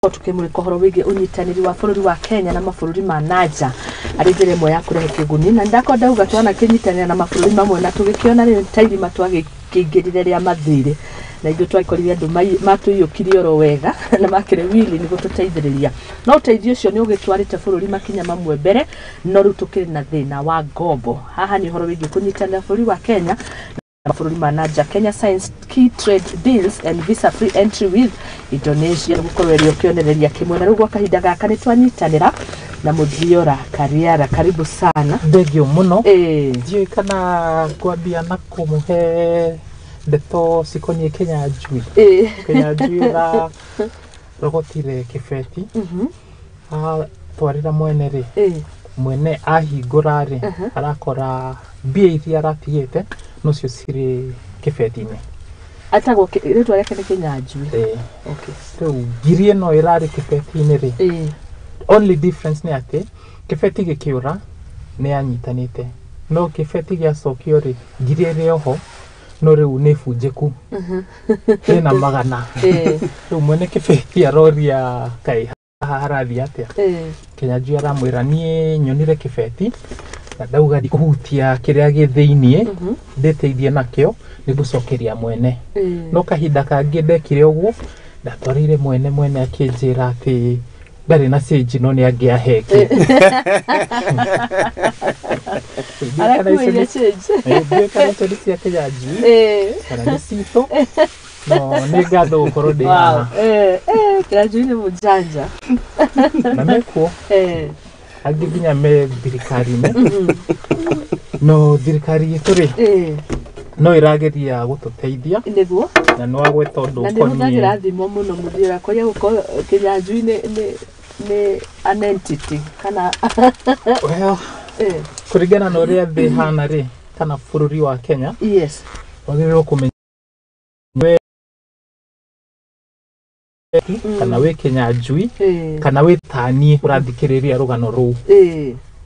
Tukĩmũrĩka ũhoro wĩgiĩ ũnyitanĩri wa bũrũri wa Kenya na mabũrũri ma nanja arĩ njĩra ĩmwe ya kũrehe kĩguni. Na ndakorwo ndauga twanakĩnyitanĩra na mabũrũri mamwe na tũgĩkĩona rĩu ta irima twagĩkĩingĩrire rĩa mathirĩ, na ithuĩ twagĩkorire andũ matũiyũkirie oro wega na makĩrĩ willing gũtũteithĩrĩria. No ũteithio ũcio nĩ ũgĩtwarĩte bũrũri makinya mamwe mbere, no rĩu tũkĩrĩ na thĩna wa ngombo. Haha nĩ ũhoro wĩgiĩ kũnyitanĩra bũrũri wa Kenya mabũrũri ma nanja. Kenya signs key trade deals and visa free entry with Indonesia, gũkorwo ĩrĩ o kĩonereria kĩmwe. Na rĩu gwa kahinda gaka nĩ twanyitanĩra na Mũthiora Kariara, karibu sana. Thengio mũno. Ndiũĩ kana ngwambia na kũmũhe ndeto cikoniĩ Kĩnyanjui. Kĩnyanjui ũrarogotire kĩbeti, atwarĩra mwene rĩ, mwene ahingũra rĩ, arakora mbia iria aratigĩte nocio cirĩ kĩbeti-inĩ. Atagwo rĩtwa rĩake nĩ Kĩnyanjui? Ĩĩ. Rĩu ngiri ĩno ĩrarĩ kĩbeti-inĩ rĩ, only difference nĩ atĩ kĩbeti gĩkĩũra nĩ yanyitanĩte, no kĩbeti gĩacokio rĩ, ngiri ĩrĩ oho, no rĩu nĩ bunjĩku, ĩna magana. Rĩu mwene kĩbeti aroria kaĩ haha harathiĩ atĩa. Kĩnyanjui aramwĩra niĩ nyonire kĩbeti na ndauga ndikũhutia kĩrĩa gĩ thĩiniĩ, ndĩteithie nakĩo nĩ gũcokeria mwene. No kahinda kangĩ ndekire ũguo, ndatwarĩire mwene, mwene akĩnjĩra atĩ ndarĩ na cĩnji no nĩ angĩaheke. Arakuĩire change? Ndiũĩ kana icio nĩ cia Kĩnyanjui kana nĩ citũ, no nĩ ngatho gũkorwo ndĩ haha. Kĩnyanjui nĩ mũjanja. Na mekuo angĩ nginya me thirikari-inĩ, no thirikari itũ rĩ, no ĩrageria gũtũteithia. Na nĩ wagweta ũndũ Na nĩ hũthagĩra thimũ mũno Mũthiora, kwaria gũkorwo Kĩnyanjui nĩ an entity kana? Well, kũringana na ũrĩa thĩ ĩhana rĩ, kana bũrũri wa Kenya, wagĩrĩirwo kũmenya we kana wĩ Kĩnyanjui kana wĩ taniĩ ũrathikĩrĩria rũgano rũu,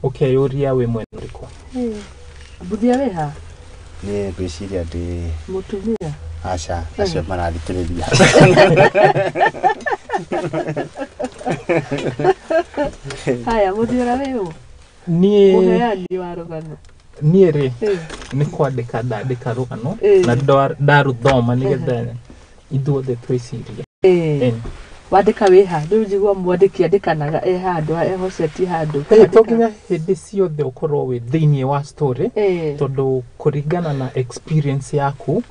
ũkeyũria wĩ mwena ũrĩkũ. Mbuthia, wĩ ha? Niĩ ngwĩciria ndĩ Mũtumia? Aca, acio marathikĩrĩria. Haya, Mũthiora, wĩ ũ? Niĩ Mũheani wa rũgano. Niĩ rĩ, nĩ kwandĩka ndandĩka rũgano na ndarũthoma nĩgetha ithuothe twĩcirie. Wandĩka wĩ ha? Rĩu njigua mwandĩki andĩkanaga e handũ ehocetie handũ. To nginya hĩndĩ ciothe ũkorwo wĩ thĩiniĩ wa story, tondũ kũringana na experience yaku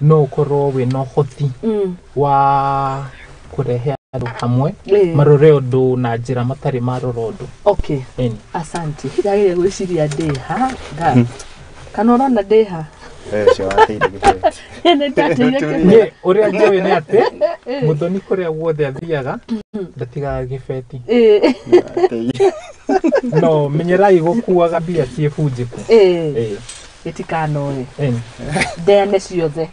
no ũkorwo wĩna ũhoti wa kũrehe andũ hamwe marore ũndũ na njĩra matarĩ marora ũndũ. Ĩni. Asante. Ndagĩrĩire gwĩciria ndĩ ha nga kana ũrona ndĩ ha? We ũcio wateire gĩbeti. Nĩ ndateire kĩbeti. Niĩ ũrĩa njũĩ nĩ atĩ Mũthoni kũrĩa guothe athiaga ndatigaga gĩbeti. Wateire. No menyerai gũkuaga mbia ciĩ bunjĩku. Gĩtikanoe. Ĩni. Ndeane ciothe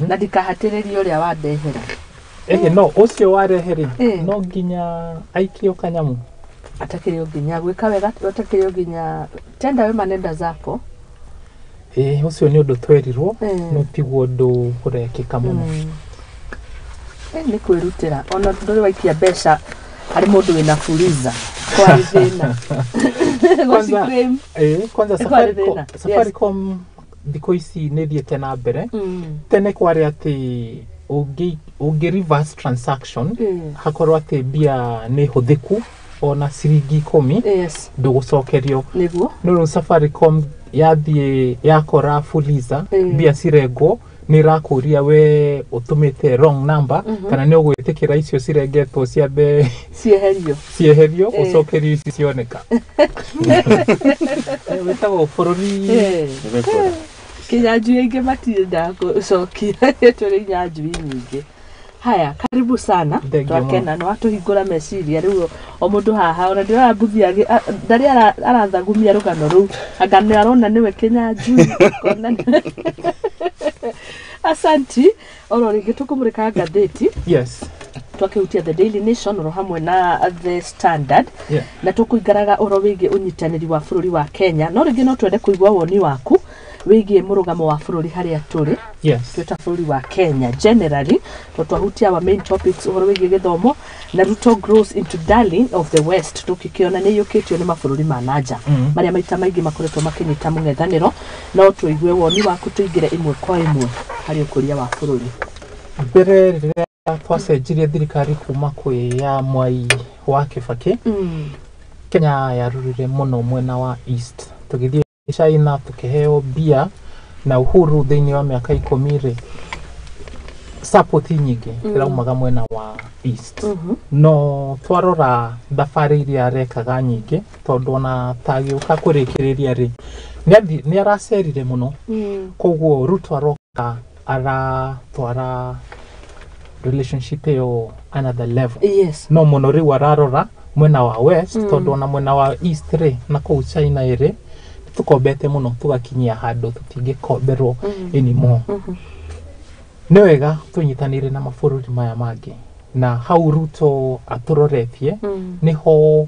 na ndikahatĩrĩrie ũrĩa wandehera. Ĩhĩ, no ũcio warehe rĩ, no nginya aikio kanyamu. Atakĩrĩ o nginya gwĩka wega, atakĩrĩ o nginya tenda wema nenda zako. Ĩĩ, ũcio nĩ ũndũ twerirwo, no tiguo ũndũ ũrekĩka mũno. Nĩ kwĩrutĩra, ona ndũrĩ waikia mbeca harĩ mũndũ wĩna fuliza kwarĩ thĩna. Gũciclaim. Ĩĩ, kwanza Kwarĩ Safaricom, thĩna. Yes. Safaricom thikũ ici nĩ ĩthiĩte na mbere. Tene kwarĩ atĩ ũngĩ reverse transaction, hakorwo atĩ mbia nĩ hũthĩku ona ciringi 10, ndũgũcokerio. No rĩu Safaricom yathiĩ yakora Fuliza mbia cirengwo, nĩ ĩrakũria we ũtũmĩte wrong number kana nĩ ũgwĩtĩkĩra icio cirengetwo ciambe Cieherio. Cieherio, ũcokerio ici cioneka. Wĩtagwo bũrũri. Nĩ gũkũra. Kĩnyanjui aingĩ matiendaga gũcokia, tũrĩ inyanjui nyingĩ. Haya, karibu sana. Thengiũ mũno. Twakena nĩ watũhingũra meciria. Rĩu o mũndũ haha, ona ndĩrona mbuthi ndarĩ arathagumia rũgano rũu, anga nĩ arona nĩwe Kĩnyanjui, akona asanti. Oro rĩngĩ tũkũmũrĩka ngathĩti. Twakĩhutia The Daily Nation oro hamwe na The Standard, na tũkũingaraga ũhoro wĩgiĩ ũnyitanĩri wa bũrũri wa Kenya. No rĩngĩ no twende kũigua woni waku wĩgiĩ mũrũgamo wa bũrũri harĩa tũrĩ. Yes. Twĩta bũrũri wa Kenya generally, tondũ twahutia our main topics, ũhoro wĩgiĩ gĩthomo na Ruto grows into darling of the West, tũkĩkĩona nĩ iyũkĩtio nĩ mabũrũri ma nanja marĩa maita maingĩ makoretwo makĩnyita mũng'ethanĩro. No tũigue woni waku, tũingĩre ĩmwe kwa ĩmwe harĩ ũkũria wa bũrũri. Mbere rĩrĩa twacenjirie thirikari kuma kwĩ ya Mwai wa Kĩbakĩ, Kenya yarũrire mũno mwena wa East, tũgĩthiĩ China, tũkĩheo mbia na Uhuru. Thĩinĩ wa mĩaka 10 rĩ, support nyingĩ ĩraumaga mwena wa East. No twarora thabarĩ iria arekaga nyingĩ, tondũ ona tagĩũka kũrĩkĩrĩria rĩ, nĩ aracerire mũno. Koguo Ruto aroka aratwara relationship ĩyo another level. No mũno rĩu ararora mwena wa West, tondũ ona mwena wa East rĩ, na kũu China ĩrĩ tũkombete mũno, tũgakinyia handũ tũtingĩkomberwo anymore. Nĩ wega tũnyitanĩre na mabũrũri maya mangĩ, na hau Ruto atũroretie nĩho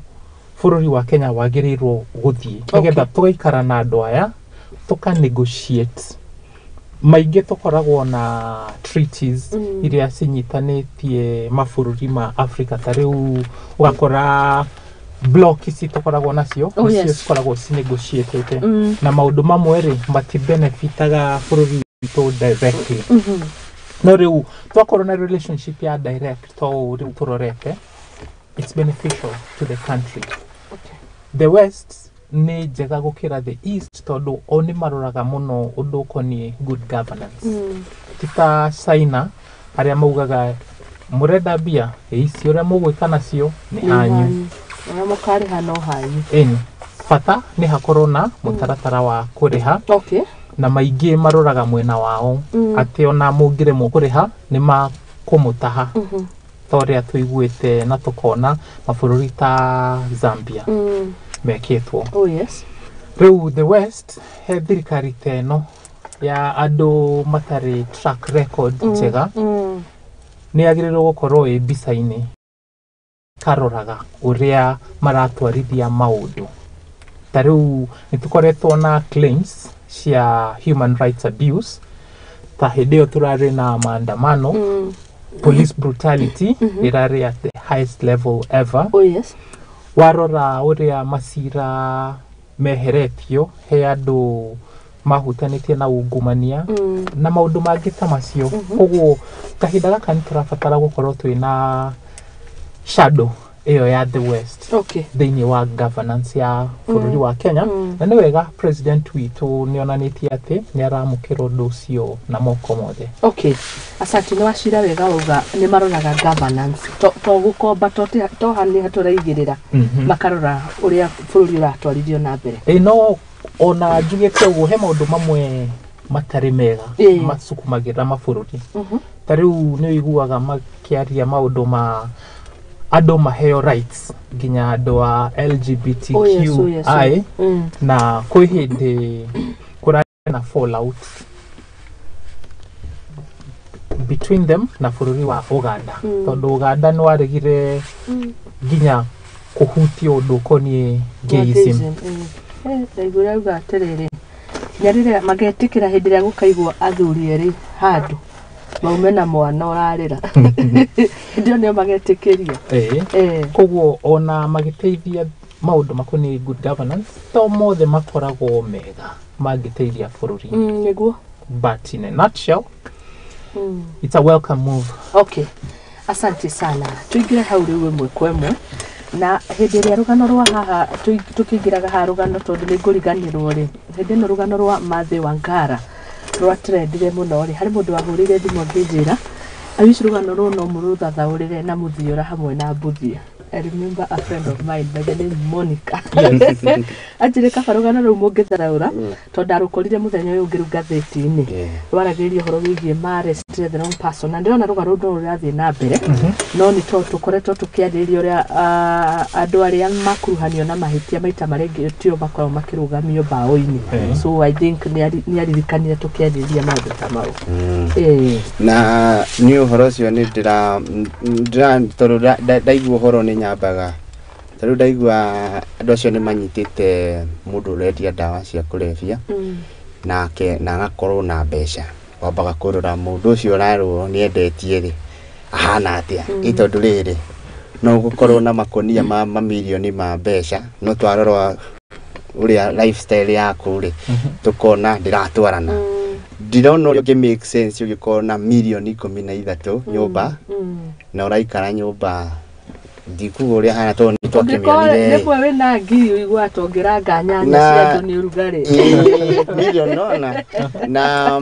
bũrũri wa Kenya wagĩrĩirwo gũthiĩ, nĩgetha tũgaikara na andũ aya, tũka negotiate maingĩ. Tũkoragwo na treaties iria cinyitanĩtie mabũrũri ma Africa. Ta rĩu ũgakora block ici tũkoragwo nacio nĩcio cikoragwo cinegotiatĩte, na maũndũ mamwe rĩ, matibenefitaga bũrũri witũ directly. No rĩu twakorwo na relationship ya direct to ũũ rĩu tũrorete, it's beneficial to the country. The West nĩ njega gũkĩra the East, tondũ o nĩ maroraga mũno ũndũ ũkoniĩ good governance, ti ta China arĩa maugaga mũrenda mbia ici, ũrĩa mũgwĩka nacio nĩ hanyu. Ũrĩa mũkarĩha no hanyu. Ĩni, bata nĩ hakorwo na mũtaratara wa kũrĩha. Na maingĩ maroraga mwena wao, atĩ ona mũngĩremwo kũrĩha nĩ makũmũtaha, ta ũrĩa tũiguĩte na tũkona mabũrũri ta Zambia mekĩtwo. Rĩu the West, he thirikari ta ĩno ya andũ matarĩ track record njega, nĩ yagĩrĩirwo gũkorwo ĩ mbica-inĩ, karoraga ũrĩa maratwarithia maũndũ. Ta rĩu nĩ tũkoretwo na claims cia human rights abuse, ta hĩndĩ ĩyo tũrarĩ na maandamano, police brutality ĩrarĩ at the highest level ever. Warora ũrĩa macira meheretio he andũ mahutanĩtie na ungumania na maũndũ mangĩ ta macio. Koguo kahinda gaka nĩ tũrabatara gũkorwo twĩna shadow ĩyo ya the West thĩinĩ wa governance ya bũrũri wa Kenya. Na nĩ wega president witũ nĩ onanĩtie atĩ nĩ aramũkĩra ũndũ ũcio na moko mothe. Okay, asante. Nĩ wacira wega, wauga nĩ maroraga governance, to gũkomba, to hanĩ tũraigĩrĩra, makarora ũrĩa bũrũri ũratwarithio na mbere. Ĩ, no ona njugĩte ũguo, he maũndũ mamwe matarĩ mega macukumagĩra mabũrũri. Ta rĩu nĩ ũiguaga makĩaria maũndũ ma andũ maheo rights, nginya andũ a LGBTQI. Oh, yes. Na kwĩ hĩndĩ kũrarĩ na fallout between them na bũrũri wa Uganda, tondũ Uganda nĩ waregire nginya kũhutia ũndũ ũkoniĩ gayism. Ndaigua rauga atĩrĩrĩ, nginya rĩrĩa magetĩkĩra, hĩndĩ ĩrĩa gũkaigwo athuri erĩ handũ maume na mwana ũrarĩra, hĩndĩ ĩyo nĩo magetĩkĩria. Koguo ona magĩteithia maũndũ makoniĩ good governance, to mothe makoragwo mega mangĩteithia bũrũri. Nĩguo. But in a nutshell, it's a welcome move. Okay, asante sana. Tuingĩre hau rĩu ĩmwe kwa ĩmwe, na hĩndĩ ĩrĩa rũgano rwa haha tũkĩingĩraga haha rũgano, tondũ nĩ ngũriganĩrwo rĩ, hĩndĩ ĩno rũgano rwa Mathe Wangara rwatrendire mũno rĩ, harĩ mũndũ wahũrĩire thimũ akĩnjĩra, "I wish rũgano rũrũ no mũrũthathaũrĩre na mũthiũra hamwe na mbuthia." I remember a friend of mine by the name Monica anjĩrĩ kaba rũgano rũu mũngĩtharaũra, tondũ ndarũkorire mũthenya ũyũ ũngĩ rĩu ngathĩti-inĩ, rwaragĩrĩria ũhoro wĩgiĩ ma arrested the wrong person, na ndĩrona rũgano rũu no rũrathiĩ na mbere. No nĩ tondũ tũkoretwo tũkĩarĩrĩria ũrĩa andũ arĩa makuruhanio na mahĩtia maita marĩa tio makoragwo makĩrũgamio mbaũ-inĩ. So I think nĩ aririkanire tũkĩarĩrĩria maũndũ ta mau. Na nĩ ũhoro ũcio nĩ ndĩra tondũ ndaigua ũhoro nĩ nyambaga, ta rĩu ndaigua andũ acio nĩ manyitĩte mũndũ ũrendia ndawa cia kũrebia nake na agakorwo na mbeca. Wambaga kũrora mũndũ ũcio ũrarwo nĩ endetie rĩ, ahana atĩa. Ĩ tondũ rĩrĩ, no gũkorwo na makonia ma mamirioni ma mbeca, no twarora ũrĩa lifestyle yaku rĩ, tũkona ndĩratwarana. Ndirona ũrĩa ũngĩ make sense ũgĩkorwo na mirioni 13 nyũmba na ũraikara nyũmba, ndikuga ũrĩa hana tondũ nĩ Ũngĩkorwo twakĩmĩonire. Rĩmwe wĩna ngiri ũigua tũngĩranga nyanya cia andũ nĩ ũrugarĩ. Ĩĩ, mirioni nona na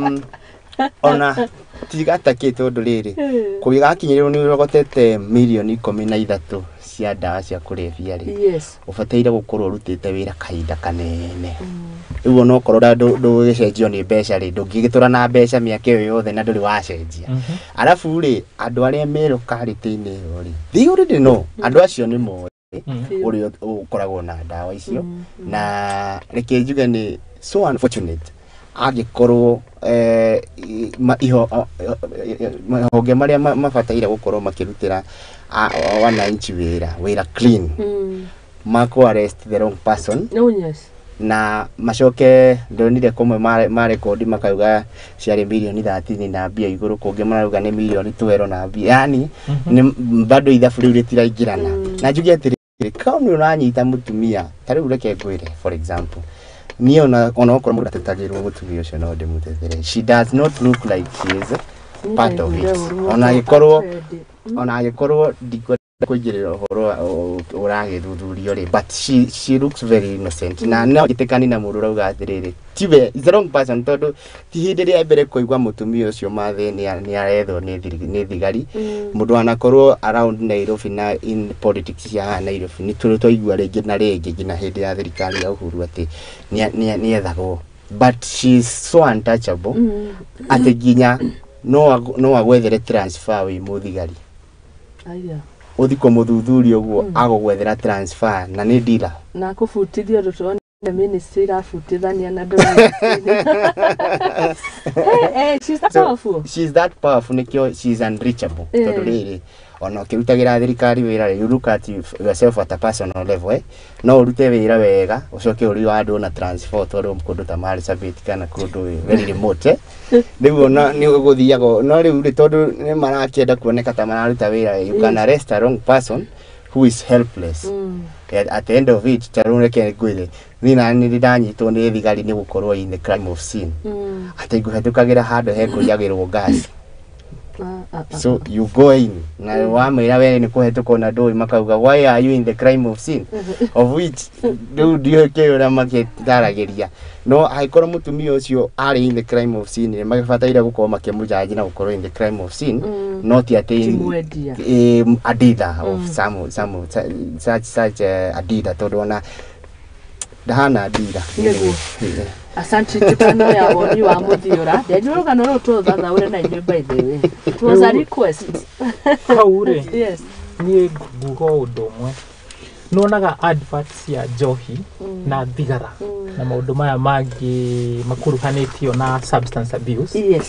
ona tiga takĩ, tondũ rĩrĩ, kũgĩgakinyĩrĩrwo nĩ ũrogotete mirioni 13 cia ndawa cia kũrebia rĩ, ũbataire gũkorwo ũrutĩte wĩra kahinda kanene. Rĩu onokorwo ndũgĩcenjio nĩ mbeca rĩ, ndũngĩgĩtũra na mbeca mĩaka ĩyo yothe na ndũrĩ wacenjia. Arabu rĩ, andũ arĩa me karĩtĩ-inĩ ĩyo rĩ, they already know, andũ acio nĩ moĩ ũrĩa ũkoragwo na ndawa icio. Na reke njuge nĩ so unfortunate angĩkorwo mahonge marĩa mabataire gũkorwo makĩrutĩra wananchi wĩra, wĩra clean, makũ arrest the wrong person. Oh, yes. Na macoke ndonire kũmwe marekondi makauga ciarĩ mirioni 13 na mbia igũrũ, kũngĩ marauga nĩ mirioni 12 na mbia, yani nĩ bado ithabu rĩu rĩtiraingĩrana. Na njuge atĩrĩrĩ, kau nĩ ũranyita mũtumia ta rĩu, reke ngwĩre, for example, niĩ ona okorwo mũndũ atetagĩrwo, mũtumia ũcio no ndĩmũtetere. She does not look like she is part of it. Ona angĩkorwo ndikwenda kũingĩrĩra ũhoro ũragĩthuthurio rĩ, but she looks very innocent. Na no njĩtĩkani na mũndũ ũrauga atĩrĩrĩ, tiwe is the wrong person, tondũ ti hĩndĩ rĩa mbere kũigua mũtumia ũcio mathe nĩ arethwo nĩ thigari. Mũndũ anakorwo around Nairobi na in politics cia haha Nairobi, nĩ tũrĩ twaigua rĩngĩ na rĩngĩ nginya hĩndĩ ya thirikari ya Uhuru atĩ nĩ ethagwo, but she is so untouchable atĩ nginya no agwethere transfer wĩ mũthigari. Aya. Ũthi kũmũthuthuria ũguo, agũgwethera transfer na nĩ dealer. Na kũbutithia ũndũ tũronire ministry irabutithania na andũ. Hey, she's that So, powerful. She's that powerful, nĩkĩo she's unreachable. Tondũ rĩrĩ, ona ũkĩrutagĩra thirikari wĩra rĩ, you look at yourself at a personal level, eh? No ũrute wĩra wega, ũcoke ũrĩ wandũ na transfer ũtwarwo kũndũ ta Marsabit kana kũndũ very remote, eh? Rĩu ona nĩ ũgũthiaga, no rĩu rĩ, tondũ nĩ marakĩenda kuoneka ta mararuta wĩra, you can arrest a wrong person who is helpless. At the end of it, ta rĩu reke ngwĩre, niĩ na nĩ ndanyitwo nĩ thigari nĩ gũkorwo in the crime of scene, atĩ ngũhetũkagĩra handũ hekũiyagĩrwo gas. Ah, ah, ah. So you go in na wamwĩra we nĩ kũhetũka na ndũĩ, makauga, "Why are you in the crime of sin?" Of which rĩu ndiũĩ kĩ ũrĩa makĩtaragĩria, no angĩkorwo mũtumia ũcio arĩ in the crime of sin, nĩ magĩbataire gũkorwo makĩmũjanji na gũkorwo in the crime of sin, no ti atĩ Ti mwendia. A dealer of some such a dealer, tondũ ona ndahana dealer. Nĩguo. Asante, tukano ya woni wa mũthiũra ndenjũ rũgano rũu tũthathaũre na inyuĩ. By the way, it was a request. Hau rĩ, niĩ nguga o ũndũ ũmwe, nĩwonaga advert cia njohi na thigara na maũndũ maya mangĩ makuruhanĩtio na substance abuse,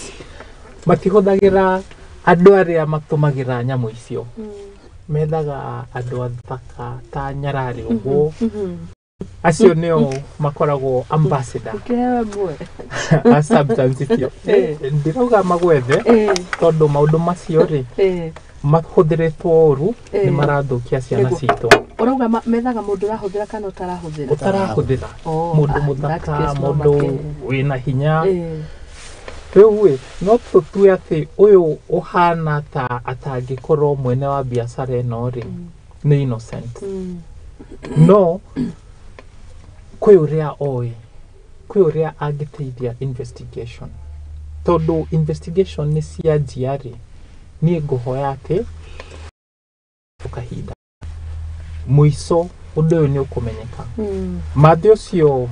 matihũthagĩra andũ arĩa matũmagĩra nyamũ icio, methaga andũ athaka ta nyararĩ ũguo, acio nĩo makoragwo ambassador Ũkĩheo mwe a substance icio. Ndirauga magwethe, tondũ maũndũ macio rĩ, mahũthĩrĩtwo ũru, nĩ marathũkia ciana citũ. Ũrauga methaga mũndũ ũrahũthĩra kana ũtarahũthĩra? Ũtarahũthĩra. Oh, Mũndũ ah, in that mũthaka, case no mũndũ wĩna hinya. Rĩu ĩ, no tũtue atĩ ũyũ ũhana ta atangĩkorwo mwene wa biacara ĩno rĩ, nĩ innocent, no kwĩ ũrĩa oĩ, kwĩ ũrĩa angĩteithia investigation, tondũ investigation nĩ cianjia rĩ, niĩ ngũhoya atĩ kahinda mũico ũndũ ũyũ nĩ ũkũmenyeka. Mathĩ ũcio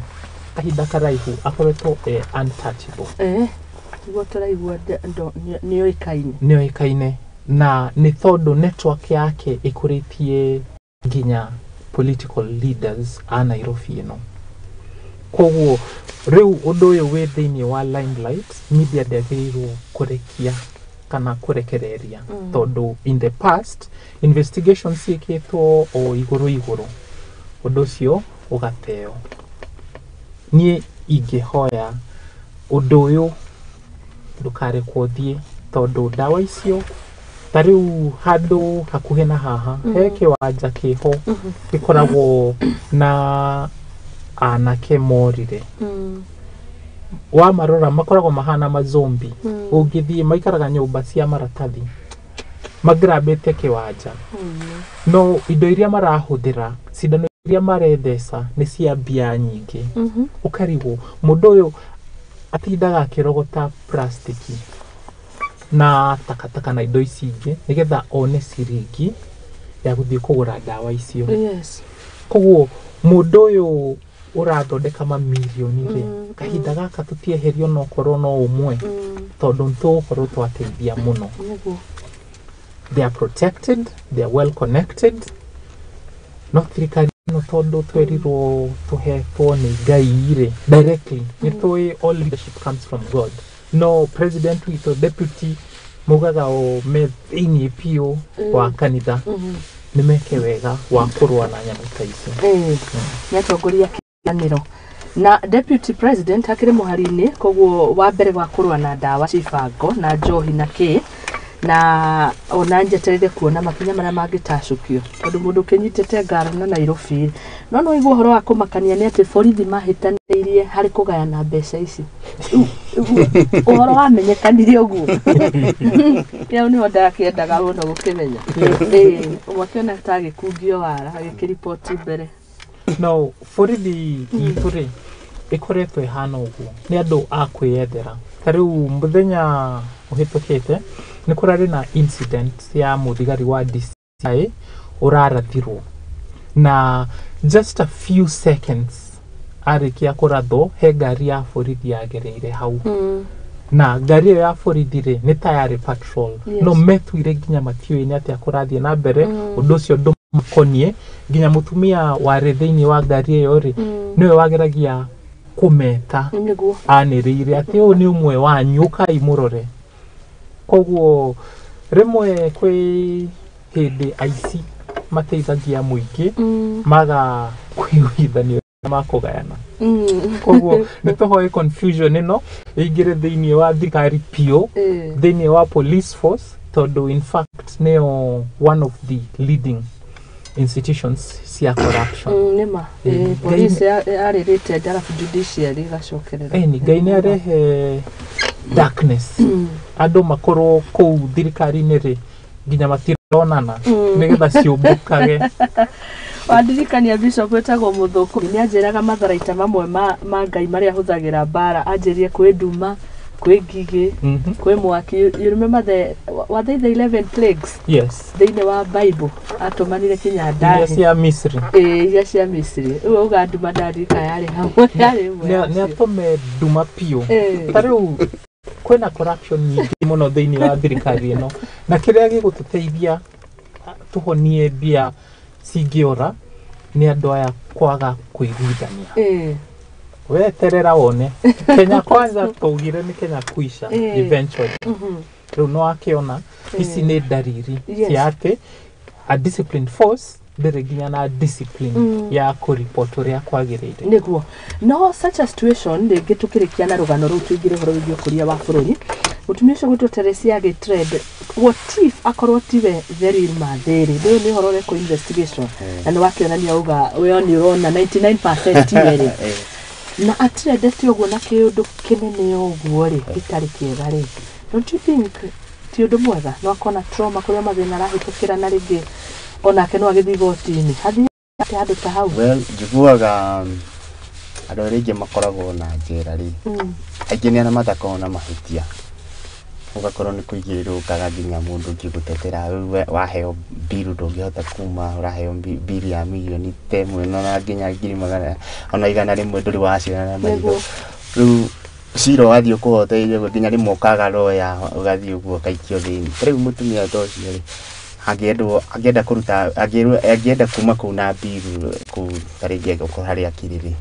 kahinda karaihu akoretwo e untouchable. Nĩguo tũraigua nĩoĩkaine. Nĩoĩkaine, na nĩ tondũ network yake ĩkũrĩtie nginya political leaders a Nairobi ĩno. Koguo rĩu ũndũ ũyũ wĩ thĩinĩ wa limelight, media ndĩagĩrĩirwo kũrekia kana kũrekereria, tondũ in the past investigation ciĩkĩtwo o igũrũ igũrũ, ũndũ ũcio ũgateo. Niĩ ingĩhoya ũndũ ũyũ Ndũkarekwo ũthiĩ tondũ ndawa icio ta rĩu handũ hakuhĩ na haha he kĩwanja kĩho gĩkoragwo na anake morire. Wamarora makoragwo mahana mazombi. Ũngĩthiĩ maikaraga nyũmba cia maratathi magrabĩte kĩwanja, no indo iria marahũthĩra, cindano iria maretheca nĩ cia mbia nyingĩ. Ũkarigwo mũndũ ũyũ atindaga akĩrogota plastiki na takataka na indo ici ingĩ nĩgetha one ciringi ya gũthiĩ kũgũra ndawa icio. Koguo mũndũ ũyũ ũrathondeka mamirioni rĩ, kahinda gaka tũtieherio no korwo no ũmwe, tondũ nĩtũgũkorwo twateithia mũno. They are protected, they are well connected. No thirikari ĩno tondũ twerirwo tũhetwo nĩ Ngai rĩ directly, nĩ tũĩ all leadership comes from God, no president witũ, deputy, maugaga o me thĩiniĩ biũ wa kanitha, nĩ meke wega wa kũrũa na nyamũ ta icio. Nĩ atongoria kĩanĩro na deputy president akĩrĩ mũhari-inĩ koguo wa mbere wa kũrũa na ndawa cibango na njohi na kĩ, na ona njetereire kuona makinya marĩa mangĩtacũkio tondũ mũndũ ũkĩnyitĩte ngara na Nairobi no no igua ũhoro wa kũmakania nĩ atĩ borithi mahĩtanĩirie harĩ kũgayana mbeca ici. Ũhoro wamenyekanire ũguo rĩu nĩho ndakĩendaga mũno gũkĩmenya. Ũmwe akĩona ta agĩkungio wara agĩkĩriboti mbere. No borithi itũ rĩ ĩkoretwo ĩhana ũguo, nĩ andũ a kwĩyethera. Ta rĩu mũthenya ũhĩtũkĩte nĩ kũrarĩ na incident ya mũthigari wa DCI ũrarathirwo, na just a few seconds arĩkia kũrathwo he ngari ya borithi yagereire hau, na ngari ĩyo ya borithi rĩ nĩ ta yarĩ patrol. No metuire nginya matiũĩ nĩ atĩa kũrathiĩ na mbere, ũndũ ũcio ndũmakoniĩ. Nginya mũtumia warĩ thĩinĩ wa ngari ĩyo rĩ nĩwe wageragia kũmeta anĩrĩire atĩ ũyũ nĩ ũmwe wanyu, ũkai mũrore. Koguo rĩmwe kwĩ hĩndĩ aici mateithagia mũingĩ maga kũiguithanio makũgayana. Koguo nĩ tũhoe confusion ĩno ĩingĩre thĩinĩ wa thirikari biũ, thĩinĩ wa police force, tondũ in fact nĩyo one of the leading institutions cia corruption. Nĩma police yarĩrĩte arabu judiciary ĩgacokerera. Ĩni Ngai nĩ arehe darkness, andũ makorwo kũu thirikari-inĩ rĩ nginya matironana nĩgetha ciũmbũkage. Wandirikania bishop wĩtagwo Mũthũkũ nĩ anjĩraga matharaita mamwe ma Ngai marĩa ahũthagĩra mbara, anjĩrire kwĩ nduma, kwĩ ngigĩ, kwĩ mwaki. You remember the were they the 11 plagues? Yes. Thĩinĩ wa Bible atũmanire kinya ndahi iria cia Misri. Iria cia Misri. Rĩu auga nduma ndarika yarĩ hamwe, yarĩ ĩmwe nĩ atũme nduma biũ. Ta rĩu kwĩna corruption nyingĩ mũno thĩinĩ wa thirikari ĩno, na kĩrĩa gĩgũtũteithia tũhonie mbia cingĩora nĩ andũ aya kwaga kũiguithania. Weterera wone Kenya Kwanza twaugire nĩ Kenya kuisha eventually. Rĩu no akĩona ici nĩ ndariri cia atĩ a disciplined force ndĩrĩ nginya na discipline ya kũripot ũrĩa kwagĩrĩire. Nĩguo. No such a situation rĩngĩ tũkĩrĩkia na rũgano rũu tũingĩre ũhoro wĩgiĩ ũkũria wa bũrũri, mũtumia ũcio gwĩtwo Teresia agĩtrend what if akorwo tiwe the real Mathĩrĩ. Rĩu nĩ ũhoro ũrekwo investigation na nĩ wakĩonania uga we nĩ ũrona 99% tiwe rĩ, na atrendete ũguo na kĩũndũ kĩnene ũguo rĩ gĩtarĩ kĩega rĩ, don't you think ti ũndũ mwega? No akona trauma kũrĩa mathĩna arahĩtũkĩra, na rĩngĩ onake no agĩthiĩ igoti-inĩ hathiĩ handũ ta hau. Well, njiguaga andũ arĩa aingĩ makoragwo na njera rĩ, aingĩ nĩ arĩa matakoragwo na mahĩtia, ũgakorwo nĩ kũigĩrĩrwo ũkaga nginya mũndũ ũngĩ gũtetera. Rĩu waheo mbiru ndũngĩhota kuma, ũraheo mbiru ya mirioni ta ĩmwe na nginya ngiri magana ona 100 ndũrĩ waciona na maitho. Rĩu cira ũgathiĩ ũkũhoteire ũguo nginya rĩmwe ũkaga lawyer ũgathiĩ ũguo ũgaikio thĩinĩ. Ta rĩu mũtumia ta ũcio rĩ, angĩenda kũruta, angĩenda kuma kũu na mbiru kũu ta rĩngĩ angĩkorwo harĩa akiri rĩ,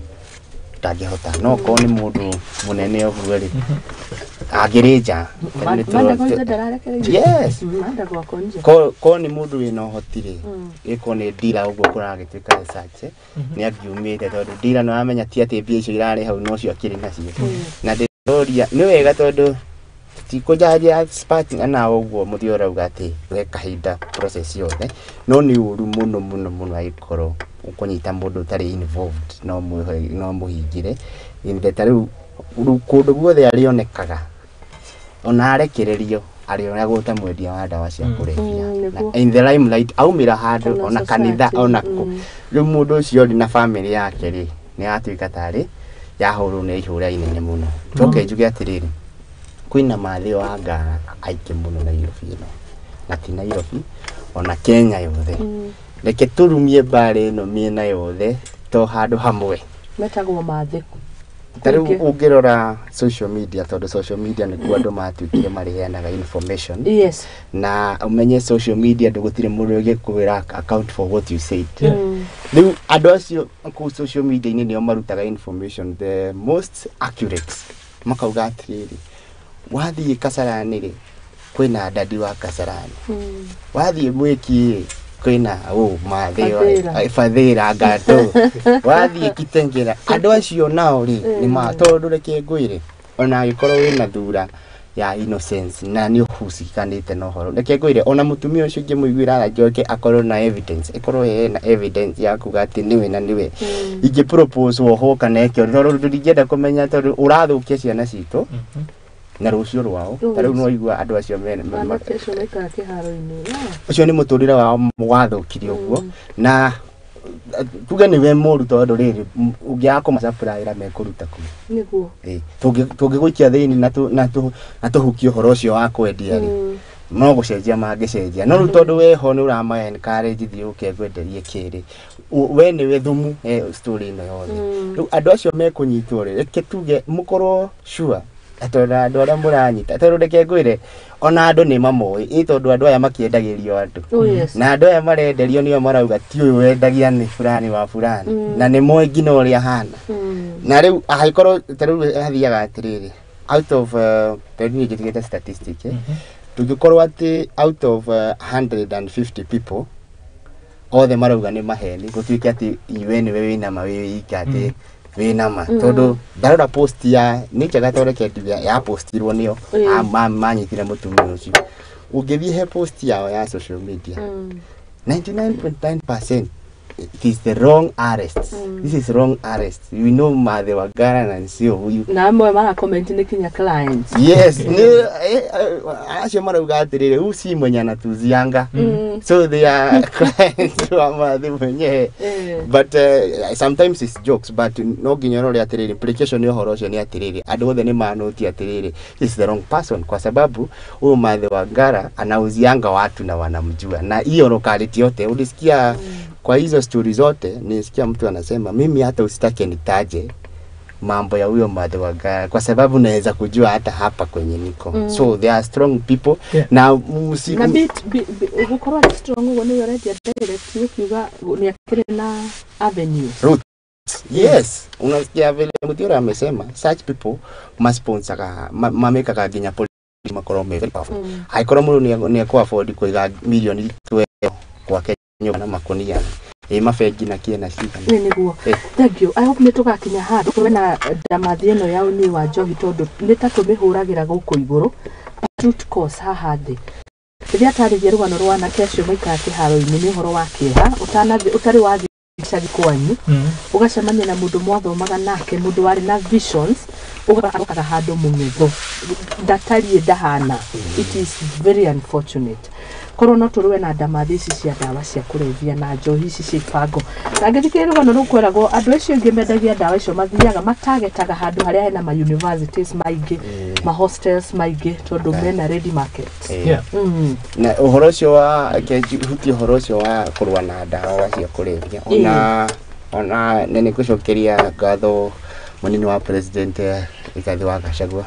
ndangĩhota. No okorwo nĩ mũndũ mũnene ũguo rĩ, angĩrĩ nja. Yes. Korwo nĩ mũndũ wĩna ũhoti rĩ, ĩkorwo nĩ ndira ũguo kũragĩtuĩka research, nĩ angiumĩte tondũ ndira nĩ wamenya ti atĩ mbia icio irarĩ hau no cio akĩrĩ nacio. Na ndĩroria nĩ wega tondũ Tikũjaria expert na ũguo mũthĩ ũrauga atĩ we kahinda process yothe, no nĩ ũru mũno mũno mũno angĩkorwo ũkũnyita mũndũ ũtarĩ involved no no mũhingĩre. Ta rĩu kũndũ guothe arĩonekaga ona arekererio arĩonagwo ta mwendia wa ndawa cia kũrebia. In the limelight aumĩra handũ ona kanitha ona kũ. Rĩu mũndũ ũcio rĩ na family yake rĩ nĩ yatuĩka tarĩ yahũrwo nĩ ihũra inene mũno. Njoke njuge atĩrĩrĩ, kwĩna mathĩ wa ngara aingĩ mũno Nairobi ĩno, na ti Nairobi ona Kenya yothe. Reke tũrumie mbara ĩno mĩena yothe to handũ hamwe. Metagwo mathĩ. Ta rĩu ũngĩrora social media, tondũ social media nĩkuo andũ matuĩkire marĩheanaga information. Yes. Na ũmenye social media ndũgũtirĩ mũndũ ũngĩkwĩra account for what you said. Rĩu andũ acio kũu social media-inĩ nĩo marutaga information the most accurate. Makauga atĩrĩrĩ, wathiĩ Kasarani rĩ kwĩna dadi wa Kasarani, wathiĩ Mwĩki rĩ kwĩna mathĩ Bathĩra Ngatũ, wathiĩ Kitengela. Andũ acio nao rĩ nĩ tondũ reke ngwĩre, ona angĩkorwo wĩna thura ya innocence na nĩ ũhucikanĩte na ũhoro, reke ngwĩre ona mũtumia ũcio ingĩmũiguĩra njoke akorwo na evidence, ĩkorwo ena evidence ya kuga atĩ nĩwe na nĩwe, ingĩ propose wohwo kana eke ũndũ, tondũ ndingĩenda kũmenya, tondũ ũrathũkia ciana citũ na rũciũ rwao. Ta rĩu no igua andũ acio ũcio nĩ mũtũrĩre wao wathũkire ũguo, na tuge nĩwe mũru tondũ rĩrĩ ũngĩaga kũmacapũraĩra mekũruta kũ. Nĩguo tũngĩgũikia thĩinĩ na tũhukie ũhoro ũcio wa kwendia rĩ, no gũcenjia mangĩcenjia. No rĩu tondũ weho nĩ ũrama encourage thiĩ ũke ngwenderie kĩrĩ, we nĩwe thumu story ĩno yothe. Rĩu andũ acio mekũnyitwo rĩ, reke tuge mũkorwo sure tondũ andũ arĩa mũranyita, tondũ reke ngwĩre ona andũ nĩ mamoĩ, ĩ tondũ andũ aya makĩendagĩrio andũ, na andũ aya marenderio nĩo marauga ti ũyũ wendagia nĩ fulani wa fulani, na nĩ moĩ nginya ũrĩa ahana. Na rĩu angĩkorwo ta rĩu hathiaga atĩrĩrĩ, out of tondũ niĩ njĩtigĩte statistic, tũngĩkorwo atĩ out of 150 people othe marauga nĩ maheni, gũtuĩke atĩ iwe nĩwe wĩna ma wĩ wika atĩ wĩna ma, tondũ ndarora post ya nĩ njega tondũ reke njuge ya postirwo nĩo manyitire mũtumia ũcio. Ũngĩthiĩ he post yao ya social media, 99.9% it is the wrong arrest. This is wrong arrest. You know Mathe Wangara na sio huyu. Na amwe mara comment ni kinya clients. Yes, ni acio marauga atiriri huyu si mwenye anatuzianga. So they are clients wa Mathe mwenyewe. But sometimes it's jokes, but no nginya rore atiriri implication ya ũhoro ũcio nĩ atiriri andũ othe nĩ manoti atiriri this is the wrong person, kwa sababu huyu Mathe Wangara anauzianga watu na wanamjua, na hiyo locality yote ulisikia. Kwa hizo story zote nisikia mtu anasema mimi hata usitake nitaje mambo ya huyo Mathe Wangara kwa sababu naweza kujua hata hapa kwenye niko. So they are strong people. Yeah. Na na bit gukorwo ari strong uguo ni urendia direct ukiuga ni akiri na avenue route. Yes, unasikia vile Muthiora amesema such people masponsor mamekaga nginya polisi makorwo me very powerful. Haikorwo mũndũ ni akũ afford kuiga milioni 12 kwake na makonia ĩ mabengi na kĩena cigana. Nĩ nĩguo. Thank you. I hope nĩ tũgakinya handũ tũbe na ndamathi ĩno ya ũnyui wa njohi tondũ nĩ ta tũmĩhũragĩra gũkũ igũrũ root cause haha thĩ. Rĩrĩa atarĩria rũgano rwa anake acio maikara kĩharo-inĩ nĩ ũhoro wa kĩeha, ũtarĩ wathiĩ gĩcagi kwanyu, ũgacemania na mũndũ mwathomaga nake, mũndũ warĩ na visions, ũgacokaga handũ mũng'etho ndatariĩ ndahana. It is very unfortunate. Korwo no tũrũe na ndamathi ici cia ndawa cia kũrebia na njohi ici cia ibango. Na ngĩthikĩrĩria rũgano rũu kweragwo andũ acio aingĩ mendagia ndawa icio mathiaga matagetaga handũ harĩa hena ma universities maingĩ, ma hostels maingĩ tondũ mena ready market. Na ũhoro ũcio wa huti ũhoro ũcio wa kũrũa na ndawa cia kũrebia, ona nĩ gũcokeria ngatho mũnini wa president Rigathi wa Gachagua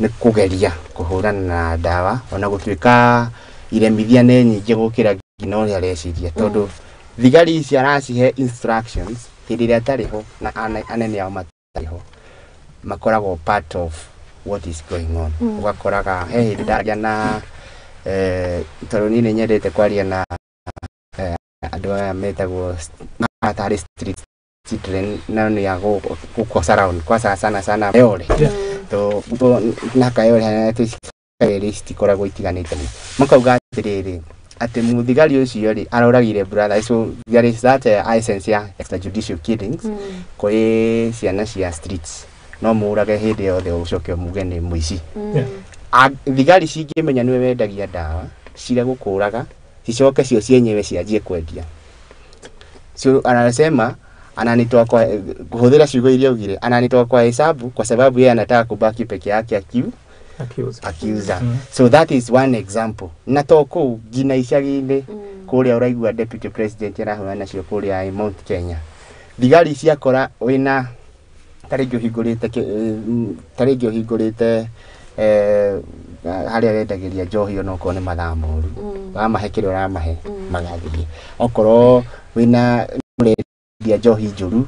nĩ kũgeria kũhũrana na ndawa ona gũtuĩka iremithia nĩ nyingĩ gũkĩra nginya ũrĩa areciria, tondũ thigari ici aracihe instructions hĩndĩ ĩrĩa atarĩ ho na anene ao matarĩ ho, makoragwo part of what is going on. Ũgakoraga he hĩndĩ ndaria na tondũ niĩ nĩ nyendete kwaria na andũ aya metagwo tarĩ street children, na nĩ ya gũkũ surround kwa sana sana Kayole, to na Kayole Ĩrĩ citikoragwo itiganĩte makauga atĩrĩrĩ atĩ mũthigari ũcio rĩ aroragire brother, so there is that essence ya extrajudicial killings kũrĩ ciana cia streets no mũrage hĩndĩ yothe ũcoke muge nĩ mũici. Thigari cingĩmenya nĩwe wendagia ndawa cire gũkũraga cicoke cio cienyewe cianjie kwendia. So anasema ananitoa kwa kuhudhira ciugo iria augire, ananitoa kwa hesabu kwa sababu yeye anataka kubaki peke yake akiuza. So that is one example. Na to kũu nginya icagi-inĩ kũrĩa ũraigua deputy president arahũrana nacio kũrĩa Mount Kenya, thigari ciakora wĩna tarĩngĩ ũhingũrĩte harĩa wendagĩria njohi onokorwo nĩ mathaa moru, wamahe kĩrĩa ũramahe magathiĩ, okorwo wĩna ũrendia njohi njũru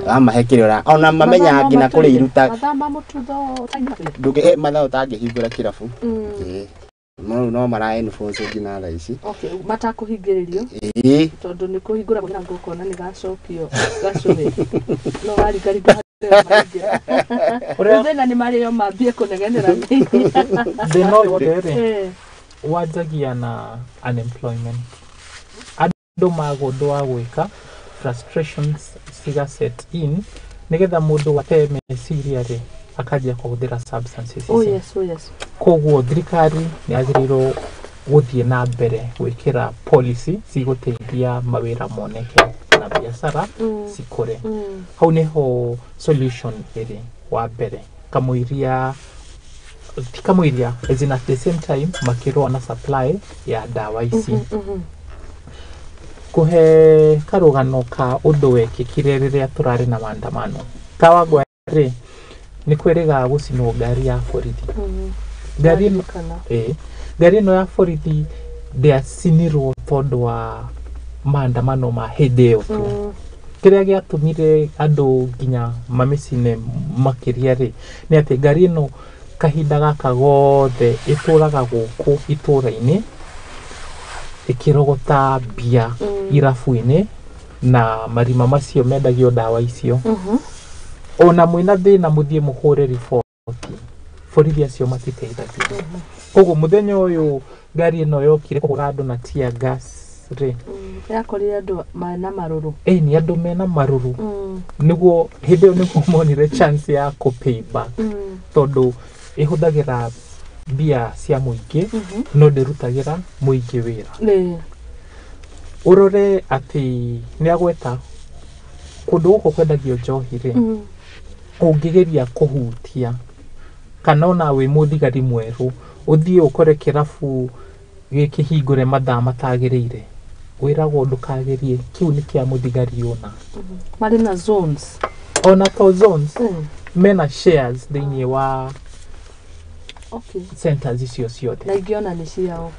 wamahe kĩrĩa ũra ona mamenya nginya kũrĩa iruta ndũngĩ mathaa ũtangĩhingũra kĩrabu. No mara enforce nginya thaa ici. Okay, matakũhingĩrĩrio tondũ nĩ kũhingũra mũrango ũkona nĩ gacokio gacũhĩ no warikaringa thĩna nĩ marĩo mambie kũnegenera thĩna wothe rĩ wanjagia na unemployment, andũ maga ũndũ wa gwĩka, frustrations ciga set in nĩgetha mũndũ ate meciria rĩ akanjia kũhũthĩra substances. Oh yes, oh yes. Koguo thirikari nĩ yagĩrĩirwo gũthiĩ na mbere gwĩkĩra policy cigũteithia mawĩra moneke na biacara cikũre. Hau nĩho solution ĩrĩ wa mbere kamũiria ti kamũiria as in at the same time makĩrũa na supply ya ndawa ici. Kũhe karũgano ka ũndũ wekĩkire rĩrĩa tũrarĩ na maandamano Kawangware rĩ nĩ kwĩrĩga gũcinwo ngari ya borithi. Ngari ĩno ya borithi ndĩacinirwo tondũ wa maandamano ma hĩndĩ ĩyo tu. Kĩrĩa gĩatũmire andũ nginya mamĩcine makĩria rĩ nĩ atĩ ngari ĩno kahinda gaka gothe ĩtũraga gũkũ itũra-inĩ ĩkĩrogota mbia irabu-inĩ na marima macio mendagio ndawa icio. Ona mwĩna thĩna mũthiĩ mũhũre riboti, borithi acio matiteithagia. Koguo mũthenya ũyũ ngari ĩno yokire kũhũra andũ na tear gas rĩ, yakorire andũ mena marũrũ. Nĩ andũ mena marũrũ. Nĩguo hĩndĩ ĩyo nĩguo monire chance ya kũ pay back tondũ ĩhũthagĩra mbia cia mũingĩ no ndĩrutagĩra mũingĩ wĩra. Ũrore atĩ nĩ agweta kũndũ gũkũ kwendagio njohi rĩ, ũngĩgeria kũhutia kana ona wĩ mũthigari mwerũ ũthiĩ ũkore kĩrabu gĩkĩhingũre mathaa matagĩrĩire wĩragwo ndũkagerie, kĩu nĩ kĩa mũthigari ũna. Marĩ na zones ona to zones mena shares thĩinĩ wa centers icio ciothe na ingĩona nĩ ciao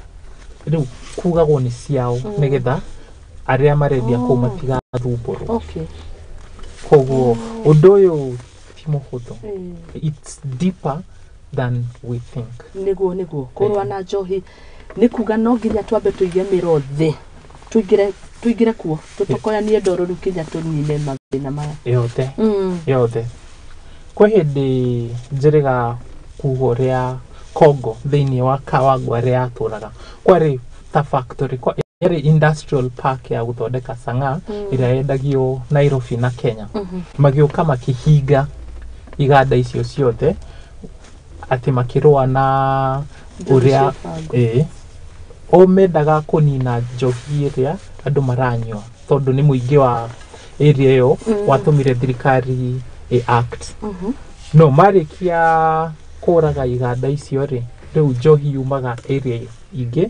rĩu kugagwo nĩ ciao nĩgetha arĩa marendia kũu matigathumbũrwo. Koguo ũndũ ũyũ ti mũhũthũ. It's deeper than we think. Nĩguo kũrũa na njohi nĩ kuga no nginya twambe tũige mĩro thĩ, tũingĩre kuo tũtokoyanie ndoro rĩu nginya tũnine mathĩna maya yothe yothe. Kwĩ hĩndĩ njĩrĩga kuga ũrĩa Congo thĩinĩ wa Kawangware yatũraga kwarĩ ta factory, yarĩ industrial park ya gũthondeka sang'a ĩrĩa yendagio Nairobi na Kenya. Magĩũka makĩhinga iganda icio ciothe atĩ makĩrũa na ũrĩa o mendaga kũnina njohi ĩrĩa andũ maranyua tondũ nĩ mũingĩ wa area ĩyo watũmire thirikari ĩ act. No marĩkia kũraga iganda icio rĩ, rĩu njohi yumaga area ingĩ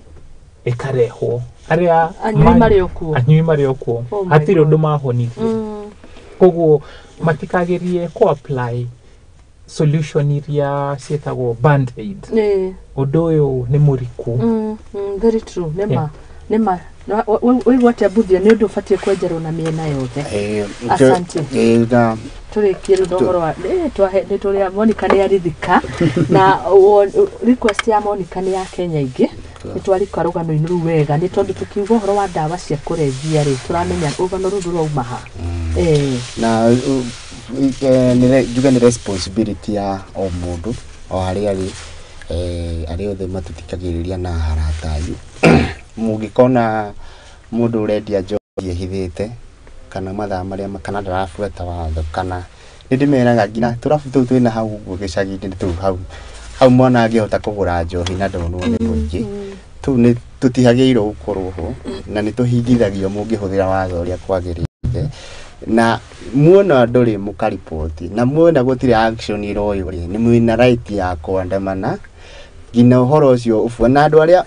ĩkarehwo arĩa anyui marĩ o kuo hatirĩ ũndũ mahonirie. Koguo matikagerie kũ apply solution iria ciĩtagwo band aid. Ũndũ ũyũ nĩ mũriku. Very true. Nĩma ũigua atĩa Mbuthia, nĩ ũndũ ũbatiĩ kwenjerwo na mĩena yothe. Asante. Tũrĩkie rĩu na ũhoro wa nĩ tũrĩa Monica nĩ arithika na request ya Monica nĩ ya Kenya ingĩ nĩ twarika rũgano-inĩ rũu wega nĩ tondũ tũkiuga ũhoro wa ndawa cia kũrebia rĩ tũramenya rũgano rũu rũrauma ha. Na njuge nĩ responsibility ya o mũndũ o harĩa arĩ Arĩa othe matũthikagĩrĩria na arata anyu, mũngĩkona mũndũ ũrendia njohi ĩhithĩte kana mathaa marĩa kana ndarabuata watho, kana nĩ ndĩmeraga nginya tũrabu tũu twĩna hau ũguo gĩcagi-inĩ tũu hau hau mwana angĩhota kũgũra njohi na ndonwo nĩ mũingĩ, tũu nĩ tũtihagĩrĩirwo gũkorwo ho na nĩ tũhingithagio mũngĩhũthĩra watho ũrĩa kwagĩrĩire. Na muona andũ rĩ mũkariboti, na muona gũtirĩ action ĩroywo rĩ, nĩ mwĩna right ya kũandamana nginya ũhoro ũcio ũbua. Na andũ arĩa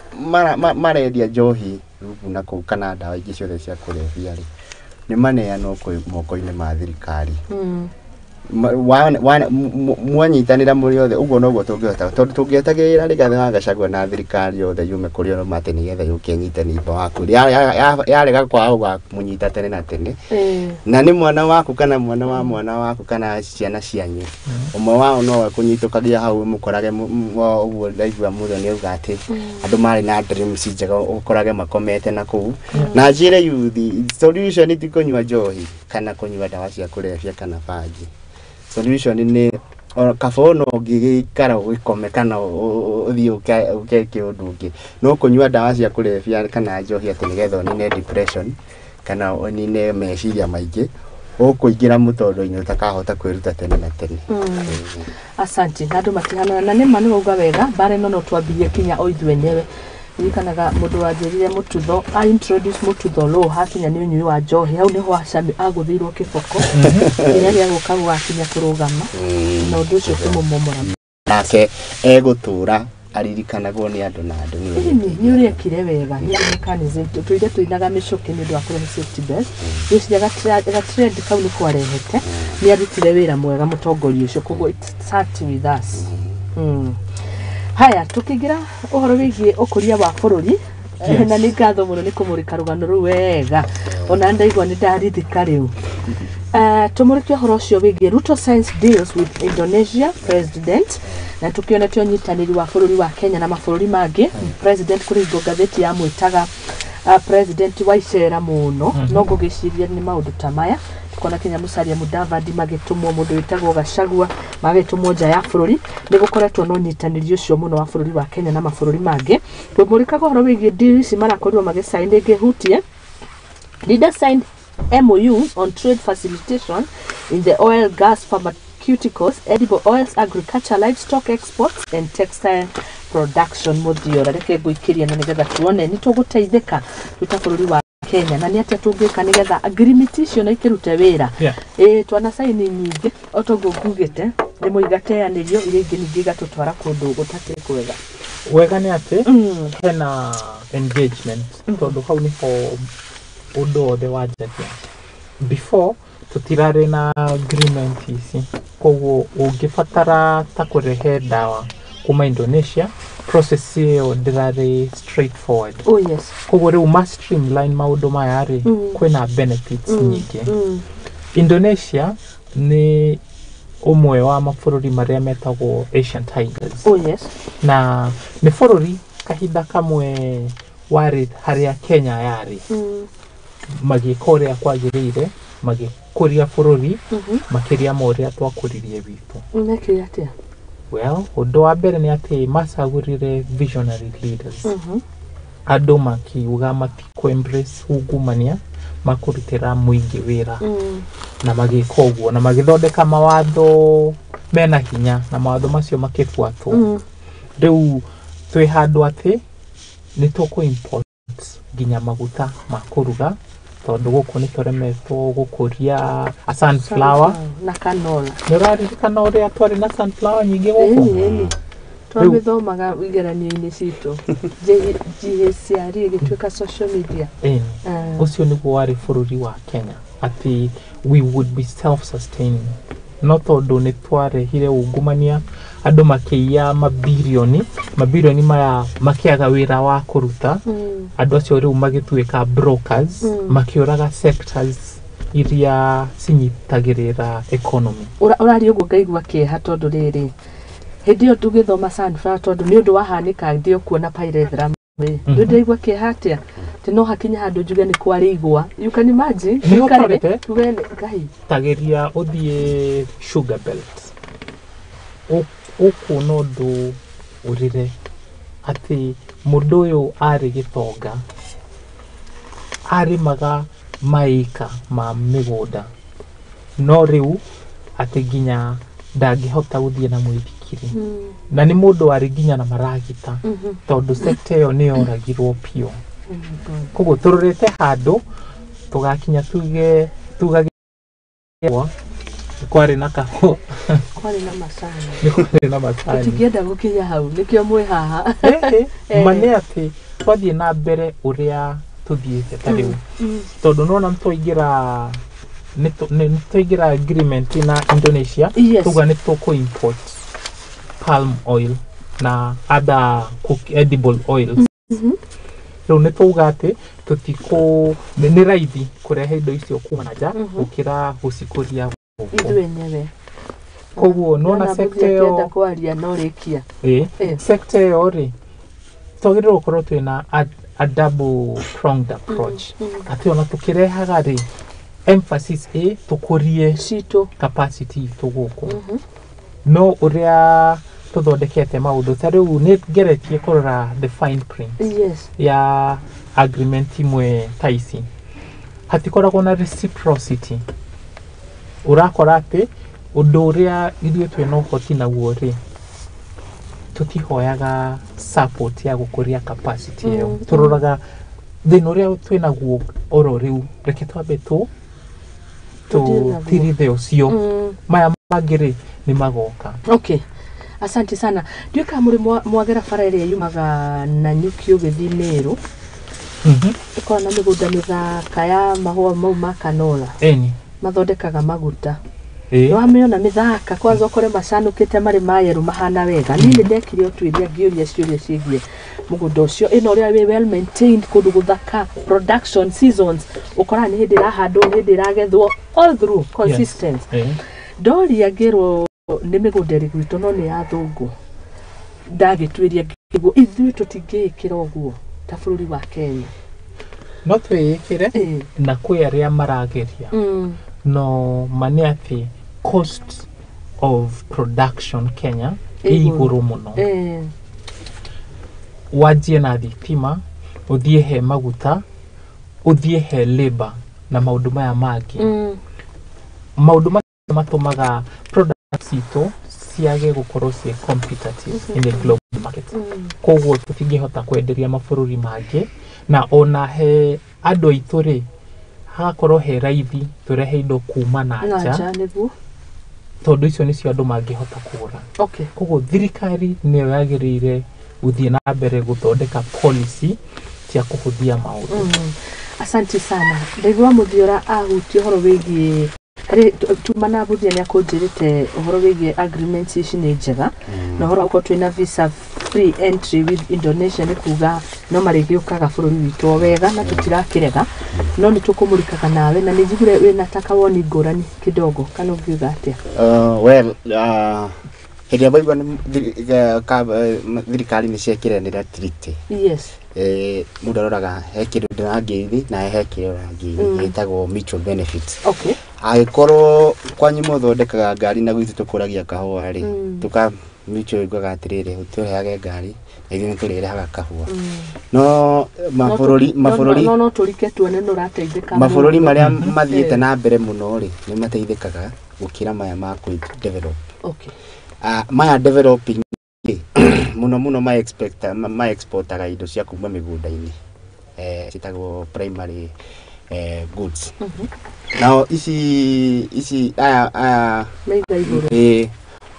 marendia njohi rungu na kũu kana ndawa ingĩ ciothe cia kũrebia rĩ, nĩ maneanwo kwĩ moko-inĩ ma thirikari. Mwanyitanĩra mũrĩ othe, ũguo noguo tũngĩhota, tondũ tũngĩetagĩrĩra Rigathĩ wa Gachagua na thirikari yothe yume kũrĩa ũrũmate nĩgetha yũke ĩnyite nĩimba waku, yarega kwaga gũkamũnyita tene na tene. Na nĩ mwana waku kana mwana wa mwana waku kana ciana cianyu, ũmwe wao no ekũnyitũkagia hau mũkorage ũguo. Ndaigua mũthoni auga atĩ andũ marĩ na dreams njega, ũkorage makomete na kũu. Na njĩre youth, solution ti kũnyua njohi kana kũnyua ndawa cia kũrebia kana bangi. Solution nĩ kaba ona ũngĩgĩikara ũgĩkome kana ũthiĩ ũkeke ũndũ ũngĩ, no kũnyua ndawa cia kũrebia kana njohi atĩ nĩgetha ũnine depression kana ũnine meciria maingĩ, ũkũingĩra mũtondo-inĩ ũtakahota kwĩruta tene na tene. Asante. Na andũ matihanaga na nĩ ma nĩ wauga wega, mbara ĩno no twambirie kinya o ithuĩ enyewe. Ririkanaga mũndũ wanjĩrire mũtutho a introduce mũtutho law hakinya nĩ ũnyui wa njohi, hau nĩho acami agũthĩirwo kĩboko nginya gĩa gũka gũgakinya kũrũgama na ũndũ ũcio ũkĩmũmomora. Nake egũtũra aririkanagwo nĩ andũ na andũ nĩ ũrĩa Ĩni nĩ ũrĩa ekire wega nĩ mechanism tũire tũinaga mĩcũkĩ nĩ ũndũ wa kũrehe safety belt. Ngwĩciria gatrend kau nĩ kwarehete, nĩ arutire wĩra mwega mũtongoria ũcio, koguo it start with us. Haya, tũkĩingĩra ũhoro wĩgiĩ ũkũria wa bũrũri. Na nĩ ngatho mũno nĩ kũmũrĩka rũgano rũu wega, ona ndaigua nĩ ndarithika rĩu. Tũmũrĩke ũhoro ũcio wĩgiĩ Ruto signs deals with Indonesia president, na tũkĩonete ũnyitanĩri wa bũrũri wa Kenya na mabũrũri mangĩ. President kũringwo ngathĩti ya mwĩtaga president wa icera mũno, no ngũgĩciria nĩ maũndũ ta maya tukona Kenya Musalia Mudavadi magĩtũmwo, mũndũ wĩtagwo Gachagua magĩtũmwo nja ya bũrũri. Nĩ gũkoretwo na ũnyitanĩri ũcio mũno wa bũrũri wa Kenya na mabũrũri mangĩ. Tũmũrĩkaga ũhoro wĩgiĩ deal ici marakorirwo magĩcain ĩngĩhutie. Leader signed MOUs on trade facilitation in the oil, gas, pharmaceuticals, edible oils, agriculture, livestock exports and textile production. Mũthiora, reke ngũikĩrie na nĩgetha tuone nĩ tũgũteithĩka twĩ ta bũrũri wa Kenya, na nĩ atĩa tũngĩka nĩgetha agreement icio na ikĩrute wĩra? Ĩĩ, twanacaini nyingĩ o toguo ngugĩte, rĩmwe igateanĩrio, iria ingĩ ningĩ igatũtwara kũndũ gũtakĩrĩ kwega. Wega nĩ atĩ hena engagement, tondũ hau nĩho ũndũ wothe wanjagia. Before tũtirarĩ na agreement ici, koguo ũngĩbatara ta kũrehe ndawa kuma Indonesia, process ĩyo ndĩrarĩ straightforward. Koguo rĩu ma streamline maũndũ maya rĩ, kwĩna benefits nyingĩ. Indonesia nĩ ũmwe wa mabũrũri marĩa metagwo Asian Tigers. Na nĩ bũrũri kahinda kamwe warĩ harĩa Kenya yarĩ, magĩka ũrĩa kwagĩrĩire, magĩkũria bũrũri makĩria ma ũrĩa twakũririe witũ. Mekire atĩa? Well, ũndũ wa mbere nĩ atĩ macagũrire visionary leaders, andũ makiuga matikũ embrace ungumania, makũrutĩra mũingĩ wĩra, na magĩka ũguo na magĩthondeka mawatho mena hinya, na mawatho macio makĩbuatwo. Rĩu twĩ handũ atĩ nĩ tũkũ import nginya maguta ma kũruga, tondũ gũkũ nĩ tũremetwo gũkũria a sunflower. Na canola. Nĩ ũraririkana ũrĩa twarĩ na sunflower nyingĩ gũkũ? Ĩni, ĩni, twamĩthomaga igeranio-inĩ citũ. GHCRE ĩgĩtuĩka social media. Ĩni. Ũcio nĩguo warĩ bũrũri wa Kenya, atĩ we would be self sustaining, no tondũ nĩ twarehire ungumania, andũ makĩiya mabirioni mabirioni maya, makĩaga wĩra wa kũruta, andũ acio rĩu magĩtuĩka brokers, makĩũraga sectors iria cinyitagĩrĩra economy. Ũraria ũguo ngaigua kĩeha, tondũ rĩrĩ hĩndĩ ĩyo tũgĩthoma sunflower, tondũ nĩ ũndũ wahanĩka ndĩ kuona pyrethrum rĩ, nĩ ndĩraigua kĩeha atĩa atĩ no hakinye handũ njuge nĩ kwarĩ igwa. You can imagine. Nĩho Tũikarĩre, twarĩte. tuge nĩ- Ngai. Tageria ũthiĩ sugar belt. Ũkuona ũndũ ũrĩre atĩ mũndũ ũyũ arĩ gĩtonga, arĩmaga maĩka ma mĩgũnda, no rĩu atĩ nginya ndangĩhota gũthiĩ na mũithikiri. Na nĩ mũndũ warĩ nginya na maragita, tondũ sector ĩyo nĩ yoragirwo biũ. Koguo tũrorete handũ tũgakinya tuge tugage kwarĩ na kahũa, kwarĩ na macani, nĩ kwarĩ na macani. Tũtingĩenda gũkinya hau, nĩkĩo mwĩ haha. Ma nĩ atĩ twathiĩ na mbere ũrĩa tũthiĩte ta rĩu, tondũ nĩwona nĩtwaingĩra agreement na Indonesia. Yes. Tuga nĩ tũkũ import palm oil na other cook edible oils. Rĩu nĩ twauga atĩ tũtikũ nĩ raithi kũrehe indo icio kuma na nja gũkĩra gũcikũria gũkũ ithuĩ enyewe. Koguo nĩwona Ndĩrona sector Mbuthia akĩenda ĩyo kwaria no rĩkia. Sector ĩyo rĩ, twagĩrĩirwo gũkorwo twĩna a double pronged approach, atĩ ona tũkĩrehaga rĩ, emphasis ĩ tũkũrie citũ, capacity itũ gũkũ. No ũrĩa tũthondekete maũndũ ta rĩu, nĩ ngeretie kũrora the fine print ya agreement imwe ta ici, hatikoragwo na reciprocity. Ũrakora atĩ ũndũ ũrĩa ithuĩ twĩna ũhoti naguo rĩ, tũtihoyaga support ya gũkũria capacity ĩyo. Tũroraga thĩna ũrĩa twĩnaguo oro rĩu, reke twambe tũ Tũdeal naguo. tũtirithe ũcio, maya mangĩ rĩ nĩ magoka. Okay, asante sana. Ndiũĩ kana mũrĩ mwagera bara ĩrĩa yumaga Nanyuki ũgĩthiĩ Meru, ĩkoragwo na mĩgũnda mĩthaka ya mahũa mau ma canola, Ĩni. mathondekaga maguta. Nĩwamĩona mĩthaka? Kwanza ũkore macanũkĩte marĩ ma yerũ, mahana wega. Niĩ nĩ ndekire ũtuĩria, ngĩũria ciũria ciĩgiĩ mũgũnda ũcio ĩno, ũrĩa wĩ well maintained, kũndũ gũthaka, production seasons ũkoraga nĩ hĩndĩ ĩrahandwo, nĩ hĩndĩ ĩragethwo, all through consistent. Ndoria ngĩrwo nĩ mĩgũnda ĩrĩ gwitũ no nĩ ya thũngũ. Ndagĩtuĩria ngĩguo ithuĩ tũtingĩĩkĩra ũguo ta bũrũri wa Kenya. No twĩĩkĩre, na kwĩ arĩa marageria, no ma nĩ atĩ cost of production Kenya ĩ Ĩ igũrũ. Igũrũ mũno. Wanjie na thitima, ũthiĩ he maguta, ũthiĩ he labor na maũndũ maya mangĩ. Maũndũ macio matũmaga products citũ ciage gũkorwo ciĩ competitive in the global market. Koguo tũtingĩhota kwenderia mabũrũri mangĩ, na ona he andũ aitũ rĩ, hagakorwo he raithi tũrehe indo kuma na na nja, nja nĩguo, tondũ icio nĩcio andũ mangĩhota kũgũra. Koguo thirikari nĩyo yagĩrĩire gũthiĩ na mbere gũthondeka policy cia kũhũthia maũndũ. Asante sana. Ndaigua Mũthiora ahutia ũhoro wĩgiĩ harĩ tuma na Buthia nĩ akũnjĩrĩte ũhoro wĩgiĩ agreements ici nĩ njega, na ũhoro wa gũkorwo twĩna visa free entry with Indonesia nĩ kuga no marĩgĩũkaga bũrũri witũ o wega na tũtirakĩrega, no nĩ tũkũmũrĩkaga nawe na nĩ njiguire wĩna ta kawoni ngũrani kidogo, kana ũngiuga atĩa? Well, hĩndĩ ĩrĩa maigua nĩ thirikari nĩ ciekĩranĩra treaty, mũndũ aroraga he kĩndũ ndĩrangĩithi na he kĩrĩa ũrangĩithi, gĩtagwo mutual benefit. Angĩkorwo kwanyu mũthondekaga ngari na gwitũ tũkũragia kahũa rĩ, tũka mutual yugaga atĩrĩrĩ, ũtũrehage ngari na ithuĩ nĩtũrĩrehaga kahũa. No mabũrũri mabũrũri no tũrike tuone nĩ ũrateithĩka. Mabũrũri marĩa mathiĩte na mbere mũno rĩ, nĩ mateithĩkaga gũkĩra maya ma kwĩ develop. Maya developing rĩ, mũno mũno ma expect ma exportaga indo cia kuma mĩgũnda-inĩ, ciĩtagwo primary goods. Nao ici aya maiga igũrũ,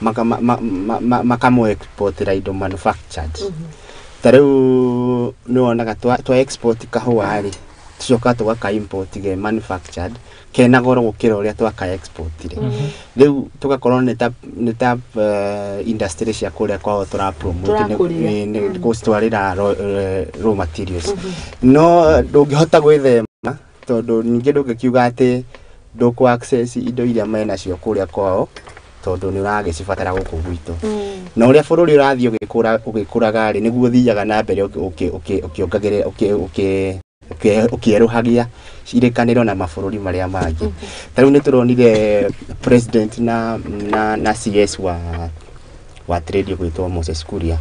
maka makamũ exportera indo manufactured. Ta rĩu nĩ wonaga twa export kahũa rĩ, tucoka tũgaka import ge manufactured kena goro gũkĩra ũrĩa twaka exportire. Rĩu tũgakorwo nĩ ta industry cia kũrĩa kwao tũra promote Tũrakũria. Nĩ gũcitwarĩra raw materials. No ndũngĩhota gwĩthema, tondũ ningĩ ndũngĩkiuga atĩ ndũkũ access indo iria menacio kũrĩa kwao, tondũ nĩ ũragĩcibatara gũkũ gwitũ. Na ũrĩa bũrũri ũrathiĩ ũgĩkũra ũgĩkũraga rĩ, nĩguo ũthiaga na mbere ũkĩongagĩrĩra ũkĩerũhagia irĩkanĩro na mabũrũri marĩa mangĩ. Ta rĩu nĩ tũronire president na CS wa trade gwĩtwo Moses Kuria.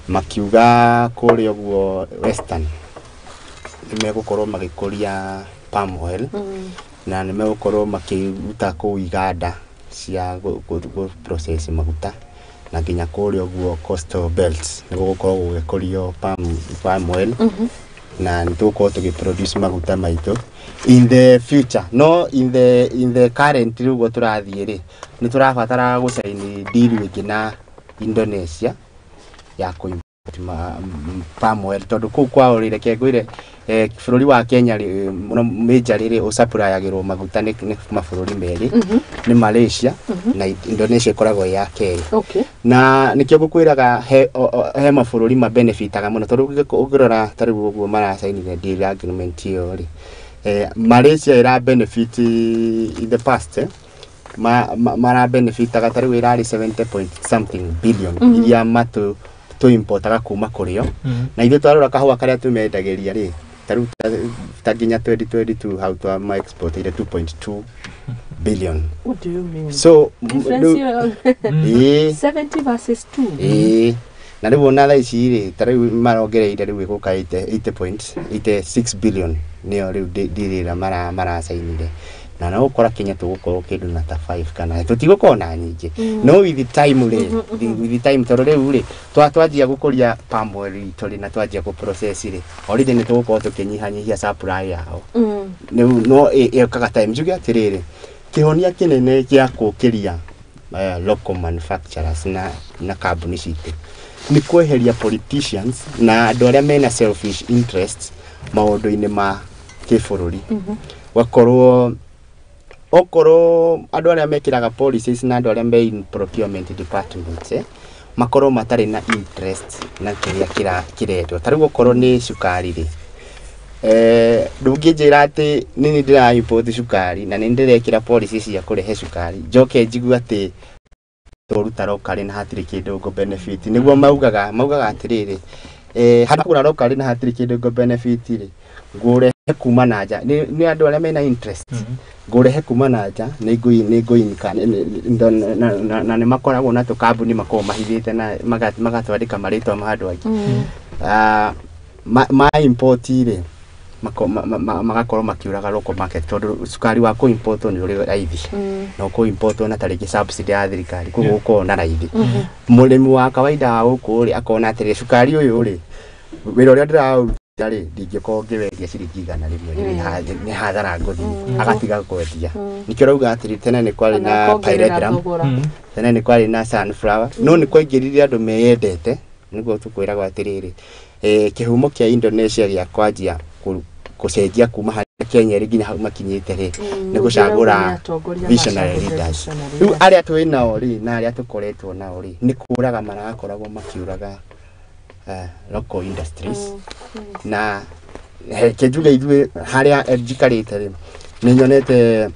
Makiuga kũrĩa ũguo Western nĩ megũkorwo magĩkũria palm oil na nĩ megũkorwo makĩruta kũu iganda cia gũ process maguta, na nginya kũrĩa ũguo coastal belts nĩ gũgũkorwo gũgĩkũrio palm oil, na nĩ tũgũkorwo tũgĩ produce maguta maitũ in the future. No in the current rĩu ũguo tũrathiĩ rĩ, nĩ tũrabatara gũcaini deal ĩngĩ na Indonesia ya kũ import palm oil, tondũ kũu kwao rĩ, reke ngwĩre, bũrũri wa Kenya rĩ, mũno major rĩ, ũsupplyagĩrwo maguta nĩ mabũrũri merĩ, nĩ Malaysia na Indonesia ĩkoragwo ĩ ya kerĩ. Na nĩkĩo ngũkwĩraga he mabũrũri mabenefitaga mũno, tondũ ũngĩrora ta rĩu ũguo maracainire deal agreement ĩyo rĩ, Malaysia ĩra benefit in the past, mara benefitaga ta rĩu ĩrarĩ 70 point something billion iria matũ tũ importaga kuma kũrĩ o. Na ithuĩ twarora kahũa karĩa tũmendagĩria rĩ, ta rĩu ta nginya 2022 hau twa ma exportire 2.2 billion. What do you mean? So difference ĩyo, ĩĩ. 70 versus 2. Ĩĩ, na rĩu ona thaa ici rĩ, ta rĩu marongereire rĩu ĩgũka 80.86 billion, nĩyo rĩu deal ĩrĩa maracainire, na no ũkora Kenya tũgũkorwo kĩndũ na ta 5 kana tũtigũkorwo na nyingĩ, no with the time rĩ, with the time, tondũ rĩu rĩ twanjia gũkũria palm oil itũ rĩ, na twanjia gũ process rĩ, already nĩ tũgũkorwo tũkĩnyihanyihia supply yao. Rĩu no ĩũkaga time. Njuge atĩrĩrĩ, kĩhonia kĩnene gĩa kũkĩria local manufacturers na kambuni citũ nĩ kweheria politicians na andũ arĩa mena selfish interests maũndũ-inĩ ma kĩbũrũri. Gwakorwo okorwo andũ arĩa mekĩraga policies na andũ arĩa me in procurement departments, makorwo matarĩ na interest na kĩrĩa kĩrendwo. Ta rĩu okorwo nĩ cukari rĩ, ndũngĩnjĩra atĩ nĩ niĩ ndĩra import cukari na nĩ ndĩrekĩra policy cia kũrehe cukari, njoke njigue atĩ tũruta locally na hatirĩ kĩndũ ngũ benefit. Nĩguo maugaga atĩrĩrĩ, handũ ha kũgũra locally na hatirĩ kĩndũ ngũ benefit rĩ, ngũrehe kuma na nja. Nĩ andũ arĩa mena interest, ngũrehe kuma na nja nĩ ngũinika na nĩ makoragwo na tũkambuni makoragwo mahithĩte na magatwandĩka marĩtwa ma andũ angĩ. Ah, ma import rĩ, magakorwo makiũraga local market, tondũ cukari wa kũ import nĩ ũrĩ raithi, na ũkũ import na tarĩngĩ subsidy ya thirikari, koguo gũkorwo na raithi. Mũrĩmi wa kawaida wa gũkũ rĩ, akona atĩrĩ, cukari ũyũ rĩ, wĩra ũrĩa ndĩraũruta rĩ, ndingĩkorwo ngĩwendia ciringi 100 nĩ hathara ngũthiĩ, agatiga kwendia. Nĩkĩo ũrauga atĩrĩ, tene nĩ kwarĩ na pyrethrum, tene nĩ kwarĩ na sunflower, no nĩ kwaingĩrire andũ meyendete. Nĩguo tũkwĩragwo atĩrĩrĩ, kĩhumo kĩa Indonesia gĩa kwanjia gũcenjia kuma harĩa Kenya ĩrĩ nginya hau makinyĩte rĩ, nĩ gũcagũra visionary leaders. Rĩu arĩa twĩ nao rĩ, na arĩa tũkoretwo nao rĩ, nĩ kũraga marakoragwo makĩũraga local industries. Na reke njuge, ithuĩ harĩa njikarĩte rĩ, nĩ nyonete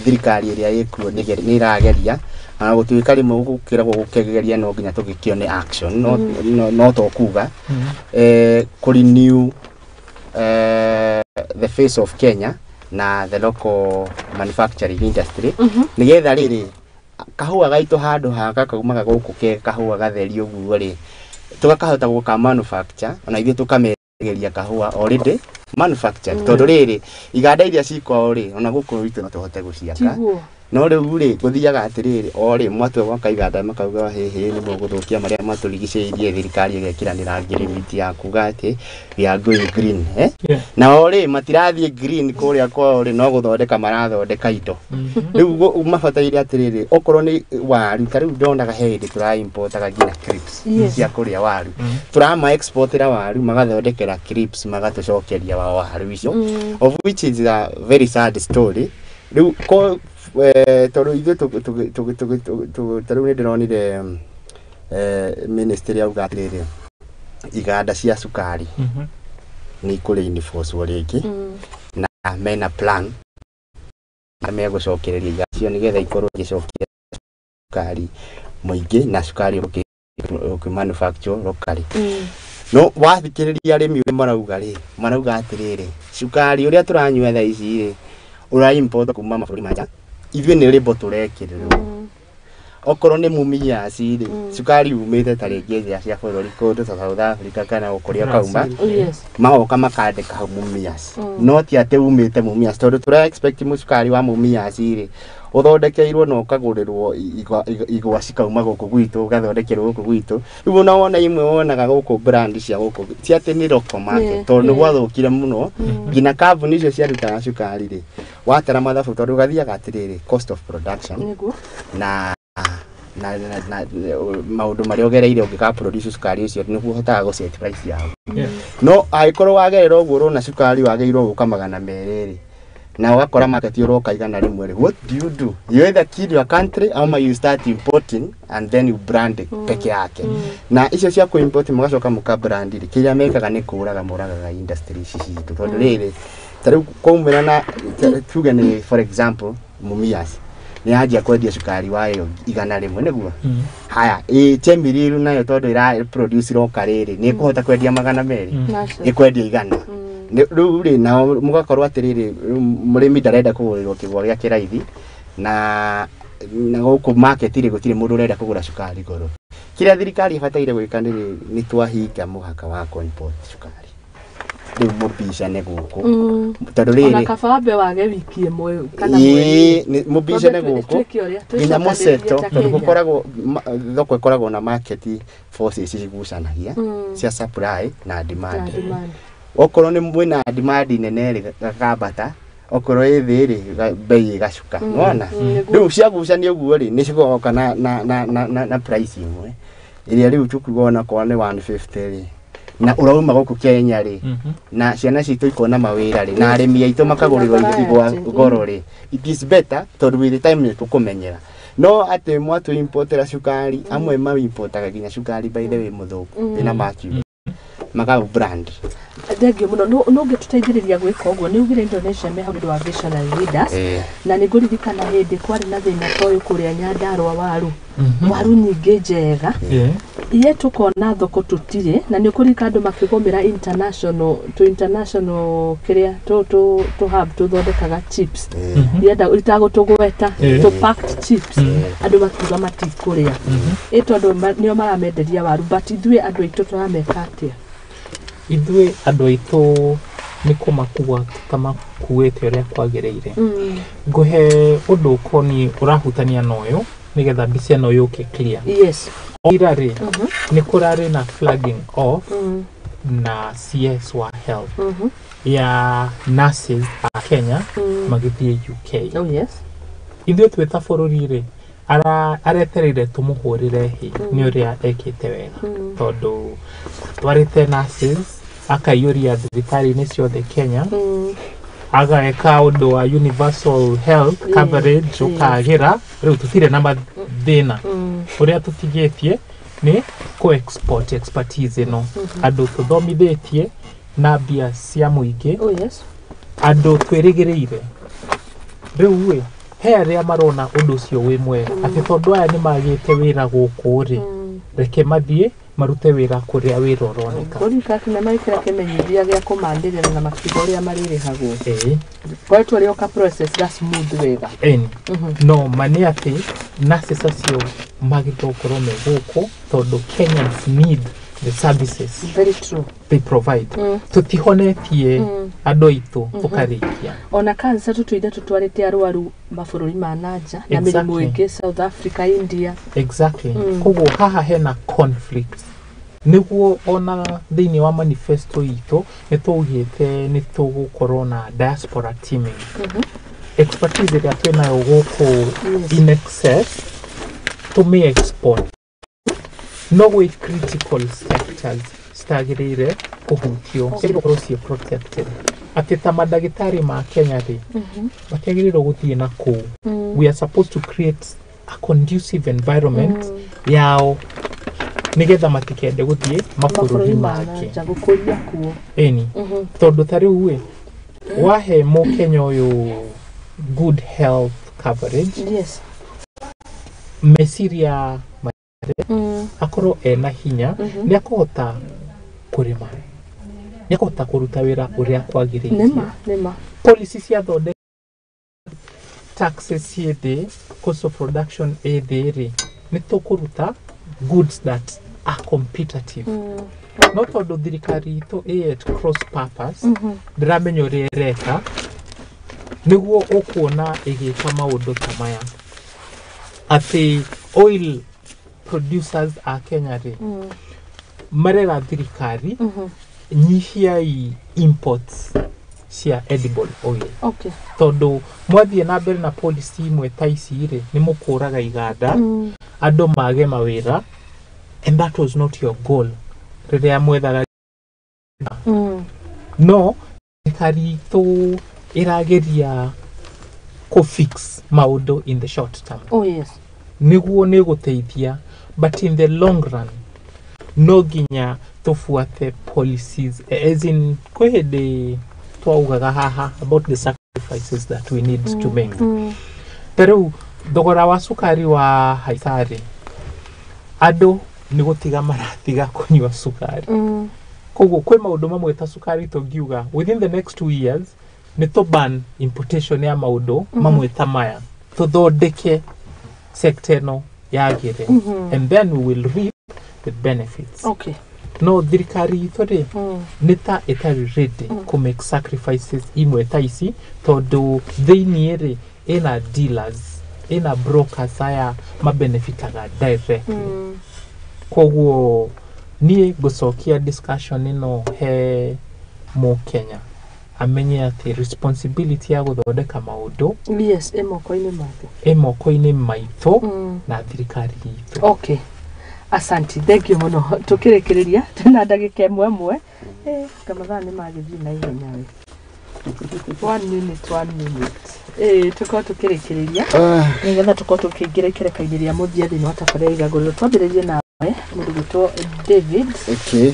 thirikari ĩrĩa ĩkuo nĩ ĩrageria, ona gũtuĩka rĩmwe gũkĩragwo gũkĩgeria no nginya tũgĩkĩone action, no to kuga kũ renew the face of Kenya na the local manufacturing industry, nĩgetha rĩrĩ kahũa gaitũ handũ ha gakaumaga gũkũ ke kahũa gatheri ũguo rĩ, tũgakahota gũka manufacture ona ithuĩ tũkamegeria kahũa already manufactured, tondũ rĩrĩ iganda iria ci kwao rĩ, ona gũkũ gwitũ no tũhote gũciaka. No rĩu rĩ, gũthiaga atĩrĩrĩ, o rĩ mwatua gwaka iganda makauga hĩhĩ nĩ mũgũthũkia marĩa matũrigicĩirie, thirikari ĩgekĩranĩra ngirimiti ya kuga atĩ we are going green, eh? Nao rĩ matirathiĩ green kũrĩa kwao rĩ, no gũthondeka marathondeka indo. Rĩu mabataire atĩrĩrĩ, okorwo nĩ waru, ta rĩu ndonaga he hĩndĩ tũraimportaga nginya crisps cia kũrĩa waru, tũrama exportera waru, magathondekera crisps, magatũcokeria wa waru icio, of which is a very sad story. Rĩu ko tondũ ithuĩ ta rĩu nĩ ndĩronire ministry auga atĩrĩrĩ, iganda cia cukari nĩ ikũ reinforcwo rĩngĩ, na mena plan megũcokereria iganda icio nĩgetha ikorwo igĩcokia cukari mũingĩ na cukari ũkĩ manufacture locally. No wathikĩrĩria arĩmi ũrĩa marauga rĩ, marauga atĩrĩrĩ, cukari ũrĩa tũranyua thaa ici rĩ, ũra import kuma mabũrũri ma nja, ithuĩ nĩ label tũrekĩrĩrwo. Okorwo nĩ Mumias rĩ, cukari umĩte ta rĩngĩ nja cia bũrũri kũndũ ta South Africa kana kũrĩa kauma, magoka makandĩka hau Mumias, no ti atĩ umĩte Mumias, tondũ tũra expect mũcukari wa Mumias rĩ ũthondekeirwo na ũkagũrĩrwo igwa cikauma gũkũ gwitũ, ũgathondekerwo gũkũ gwitũ. Rĩu ona wona imwe wonaga gũkũ brand cia gũkũ ti atĩ nĩ local market, tondũ nĩ gwathũkire mũno nginya kambuni icio ciarutaga cukari rĩ, watara mathabu, tondũ gathiaga atĩrĩrĩ, cost of production na maũndũ marĩa ũgereire ũngĩka produce cukari ũcio, nĩguo ũhotaga gũ set price yao. No angĩkorwo wagerera ũguo ũrona cukari wagĩrĩirwo gũka 200 rĩ, na ũgakora market ũroka 100 rĩ, what do you do? You either kill your country ama you start importing and then you brand it peke yake. Na icio cia kũ import mũgacoka mũka brand rĩ, kĩrĩa mekaga nĩ kũraga moragaga industry ici citũ, tondũ rĩrĩ, ta rĩu kwaumĩra na tuge nĩ for example Mumias nĩ yanjia kwendia cukari wayo 100, nĩguo haya ĩ Chemiriru nayo tondũ ĩra produce roka rĩrĩ nĩ ĩkũhota kwendia 200, ĩkwendia 100. Rĩu rĩ, nao mũgakorwo atĩrĩrĩ, rĩu mũrĩmi ndarenda kũgũrĩrwo kĩgwa gĩa kĩraithi, na gũkũ market rĩ gũtirĩ mũndũ ũrenda kũgũra cukari goro. Kĩrĩa thirikari ĩbataire gwĩka nĩ nĩ twahinga mũhaka wa kũ import cukari, rĩu mũbicane gũkũ, tondũ Ona rĩrĩ kaba wambe wage wiki ĩmwe kana mweri. Ĩĩ, mũbicane Twambe gũkũ twĩke ũrĩa nginya twĩcokanĩrĩrie mũceto ta tondũ Kenya. gũkoragwo thoko ĩkoragwo na market forces cigucanagia cia supply na Na demand. demand. Okorwo nĩ mwĩna demand nene rĩ, gakambata, okorwo ĩ thĩ rĩ, bei ĩgacuka, nĩwona? Nĩguo. Rĩu ciagucania ũguo rĩ, nĩ cigoka na price ĩmwe ĩrĩa rĩu tũkuga onakorwo nĩ 150 rĩ, na ũrauma gũkũ Kenya rĩ, na ciana citũ ikona mawĩra rĩ, na arĩmi aitũ makagũrĩrwo Variety. igwa goro rĩ, it is better, tondũ with the time nĩ tũkũmenyera. No atĩ mwatũ importera cukari, amwe ma importaga nginya cukari by the way mũthũku ĩna mercury, maka brand. Thengio mũno. No ũngĩtũteithĩrĩria gwĩka ũguo, nĩ ugire Indonesia me hau nĩ ũndũ wa visionary leaders, na nĩ ngũririkana hĩndĩ kwarĩ na thĩna ta ũyũ kũrĩa Nyandarua, waru nyingĩ njega iye tũkona thoko tũtirĩ, na nĩ ũkũririkana andũ makĩgũmĩra international to international kĩrĩa tũ hub tũthondekaga chips, irenda itagũtũgweta, tũ packed chips, andũ makiuga matikũrĩa ĩ tondũ nĩo maramenderia waru, but ithuĩ andũ aitũ tũrameka atĩa? Ithuĩ andũ aitũ nĩ kũmakua tũtamakuĩte ũrĩa kwagĩrĩire. Ngũhe ũndũ ũkoniĩ ũrahutania na ũyũ nĩgetha mbica ĩno yũke clear. Ira rĩ, nĩ kũrarĩ na flagging off na CS wa health ya nurses a Kenya magĩthiĩ UK. Ithuĩ twĩ ta bũrũri rĩ, aretereire tũmũhũrĩre hĩ nĩ ũrĩa ekĩte wega, tondũ twarĩte nurses akaiyũria thibitarĩ-inĩ ciothe Kenya, ageka ũndũ wa universal health coverage, ũkagĩra rĩu tũtirĩ na mathĩna. Ũrĩa tũtigĩtie nĩ kũ export expertise ĩno, andũ tũthomithĩtie na mbia cia mũingĩ, andũ twĩrĩgĩrĩire. Rĩu ĩ he arĩa marona ũndũ ũcio wĩ mwega, atĩ tondũ aya nĩ magĩte wĩra gũkũ rĩ, reke mathiĩ marute wĩra kũrĩa wĩra ũroneka. Kũririkana kinya magĩkĩra kĩmenyithia gĩa kũmanĩrĩra na makiuga ũrĩa marĩrĩhagwo, koretwo rĩ o ka process ga smooth wega. Ĩni, no ma nĩ atĩ nurses acio magĩrĩirwo gũkorwo me gũkũ, tondũ Kenyans need the services Very true. they provide. Tũtihonetie andũ aitũ tũkarĩkia. Ona cancer tũtũire tũtwarĩte arwaru mabũrũri ma nanja na mĩrimũ ĩngĩ, South Africa, India. Exactly. Koguo haha hena conflict, nĩguo ona thĩinĩ wa manifesto itũ nĩ tũugĩte nĩ tũgũkorwo na diaspora teaming, expertise ĩrĩa twĩnayo gũkũ in excess tũmĩ export, no gwĩ critical sectors citagĩrĩire kũhutio, ciagĩrĩirwo gũkorwo ciĩ protected, atĩ ta mandagĩtarĩ ma Kenya rĩ, matiagĩrĩirwo gũthiĩ na kũu. We are supposed to create a conducive environment yao nĩgetha matikende gũthiĩ mabũrũri mabũrũri ma mangĩ. Nanja gũkũria kuo. Ĩni, tondũ ta rĩu ĩ wahe mũkenya ũyũ good health coverage, meciria akorwo ena hinya, nĩ akũhota kũrĩma, nĩ akũhota kũruta wĩra ũrĩa kwagĩrĩire. Nĩma nĩma. Policy ciathondeka, taxes ciĩ thĩ, cost of production ĩ thĩ rĩ, Nĩ tũkũruta goods that are competitive. No tondũ thirikari itũ ĩ at cross purpose, ndĩramenya ũrĩa ĩreka, nĩguo ũkuona ĩgĩka maũndũ ta maya, atĩ oil producers a Kenya rĩ, marera thirikari, nyihiai imports cia edible oil, tondũ mwathiĩ na mbere na policy imwe ta ici rĩ, nĩ mũkũraga iganda, andũ mage mawĩra, and that was not your goal rĩrĩa mwethaga. No thirikari itũ ĩrageria kũ fix maũndũ in the short term, nĩguo nĩ gũteithia, but in the long run no nginya tũbuate policies, as in kwĩ hĩndĩ twaugaga haha about the sacrifices that we need to make. Ta rĩu thogora wa cukari wa haica-rĩ, andũ nĩ gũtiga maratiga kũnyua cukari. Koguo kwĩ maũndũ mamwe ta cukari tũngiuga within the next 2 years nĩ tũ ban importation ya maũndũ mamwe ta maya, tũthondeke sector ĩno yagĩre, and then we will reap the benefits. No thirikari itũ rĩ, nĩ ta ĩtarĩ ready kũ make sacrifices imwe ta ici, tondũ thĩiniĩ rĩ, ĩna dealers, ĩna brokers aya mabenefitaga directly. Koguo niĩ ngũcokia discussion ĩno he mũkenya amenye atĩ responsibility ya gũthondeka maũndũ Yes, ĩ moko-inĩ make, ĩ moko-inĩ maitũ na thirikari itũ. Okay, asanti, thank you mũno. Tũkĩrĩkĩrĩria twĩna ndagĩka ĩmwe ĩmwe. Kamathaa nĩ magĩthiĩ na ihenya we. One minute, one minute. Tũkorwo tũkĩrĩkĩrĩria nĩgetha tũkorwo tũkĩingĩra ikereka-inĩ rĩa mũthia thĩinĩ wa tabarĩra igagũrĩro. Twambĩrĩrie nawe, mũndũ gwĩtwo David. Okay.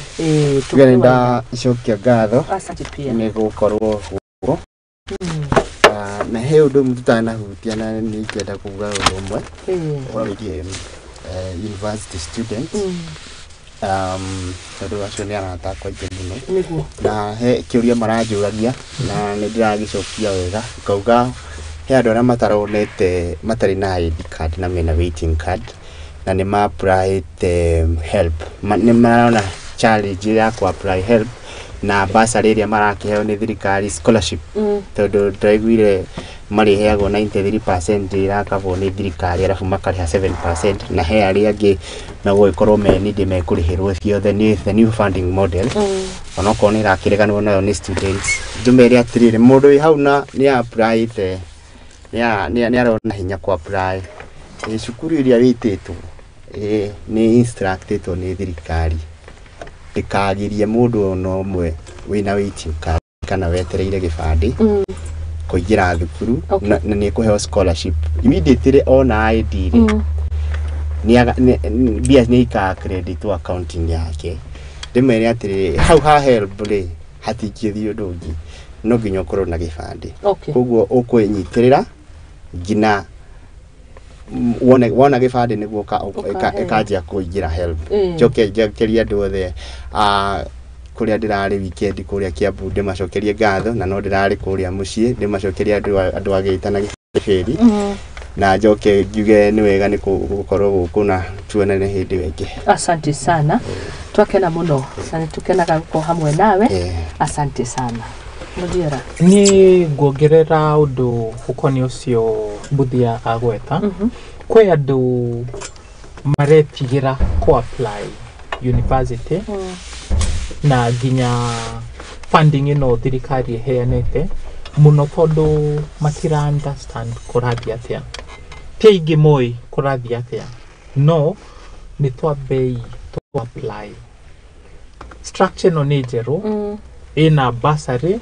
Tuge nĩ ndacokia ngatho Asante pia. nĩ gũkorwo gũkũ. Na he ũndũ ũmwe tũtanahutia na nĩ ingĩenda kuga ũndũ ũmwe ũhoro wĩgiĩ university students, tondũ acio nĩ arata akwa aingĩ mũno, na he kĩũria maranjũragia na nĩ ndĩragĩcokia wega, ngauga he andũ arĩa mataronete, matarĩ na ID card na mena waiting card na nĩ ma applyĩte HELB. Nĩ marona challenge ya ku apply HELB na bursary ĩrĩa marakĩheo nĩ thirikari, scholarship, tondũ ndĩraiguire marĩheagwo 93% ĩrakabwo nĩ thirikari, arabu makarĩha 7%, na he arĩa angĩ megũgĩkorwo me nĩndĩ mekũrĩhĩrwo ciothe nĩ the new funding model, onokorwo nĩ ĩrakĩreganwo nayo nĩ students. Njũmere atĩrĩrĩ, mũndũ wĩ hau na nĩ applyĩte, nĩ arona hinya ku apply cukuru ĩrĩa wĩtĩtwo, nĩ instructĩtwo nĩ thirikari ndĩkagirie mũndũ ona ũmwe wĩna waiting card kana wetereire gĩbandĩ kũingĩra thukuru, na nĩ kũheo scholarship immediately ona ID rĩ, mbia nĩ ika credit accounting yake. Ndĩmere atĩrĩrĩ, hau ha HELB rĩ, hatingĩthiĩ ũndũ ũngĩ, no nginya ũkorwo na gĩbandĩ. Koguo ũkwĩnyitĩrĩra nginya wone wona gĩbandĩ nĩguo Ũkaheo. ĩkanjia kũingĩra HELB. Njoke njokerie andũ othe a kũrĩa ndĩrarĩ weekend kũrĩa Kiambu, ndĩmacokerie ngatho, na no ndĩrarĩ kũrĩa mũciĩ, ndĩmacokerie andũ a Gĩta na Gĩbĩri, na njoke njuge nĩ wega nĩ gũkorwo gũkũ na tuonane hĩndĩ ĩyo ĩngĩ. Asante sana, twakena mũno na nĩtũkenaga gũkorwo hamwe nawe. Asante sana, Mũthiora. Niĩ nguongerera ũndũ ũkoniĩ ũcio Mbuthia agweta. Kwĩ andũ maretigĩra kũ apply university na nginya funding ĩno thirikari ĩheanĩte mũno, tondũ matira understand kũrathiĩ atĩa. Ti aingĩ moĩ kũrathiĩ atĩa, no nĩ twambei tũ apply. Structure ĩno nĩ njerũ, ĩna bursary,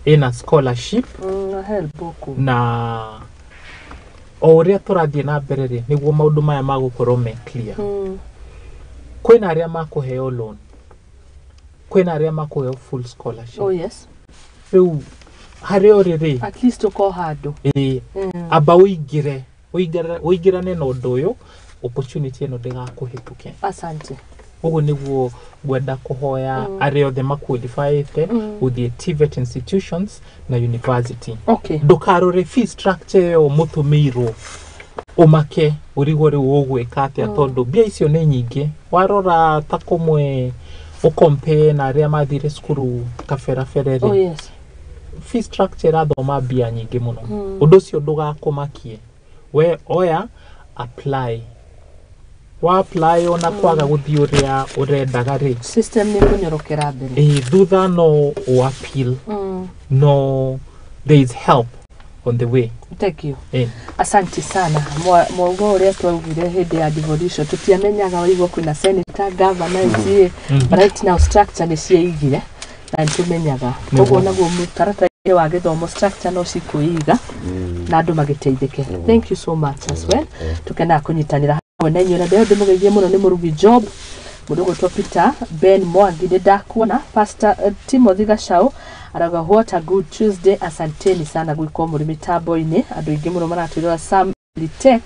ĩna scholarship, Na HELB ũkũ. Na o ũrĩa tũrathiĩ na mbere rĩ, nĩguo maũndũ maya magũkorwo me clear. Kwĩna arĩa makũheo loan, kwĩna arĩa makũheo full scholarship. Rĩu harĩa ũrĩ rĩ, At least ũkorwo handũ. Ĩĩ, amba ũingĩre ũingĩrane na ũndũ ũyũ, opportunity ĩno ndĩgakũhĩtũke. Asante. Ũguo nĩguo ngwenda kũhoya arĩa othe maqualifyĩte gũthiĩ TVET institutions na university, ndũkarore fee structure ĩyo mũtũmĩirwo. Ũmake ũrigwo rĩu ũgwĩka atĩa, tondũ mbia icio nĩ nyingĩ. Warora ta kũmwe ũkompare na arĩa mathire cukuru kaberabere rĩ, Oh yes. fee structure ĩrathoma mbia nyingĩ mũno. Ũndũ ũcio ndũgakũmakie. We oya apply, wa apply, ona kwaga gũthiĩ ũrĩa ũrendaga rĩ, System nĩ kũnyorokera mbere. Ĩ thutha no ũ appeal. No there is help on the way. Thank you. Eh. Asante sana. Mwauga ũrĩa twaugire hĩndĩ ya devolution, tũtiamenyaga waigua kwĩna senator, governor, MCA. But right now structure nĩ cieigire na nĩtũmenyaga. Koguo naguo mũtaratara wa gĩthomo, structure no cikwĩiga na andũ magĩteithĩke. Thank you so much as well. Tukenaga kũnyitanĩra hamwe na inyuĩ, na ndĩrenda ndĩmũgeithie mũno nĩ mũrugi Job, mũndũ ũgwĩtwo Peter Ben Mwangi, nĩ ndakuona. Pastor Timothy Gachau arauga, "What a good Tuesday." Asanteni sana gwĩkwo mũrĩ mĩtambo-inĩ. Andũ aingĩ mũno maratwĩrora. Sam Litek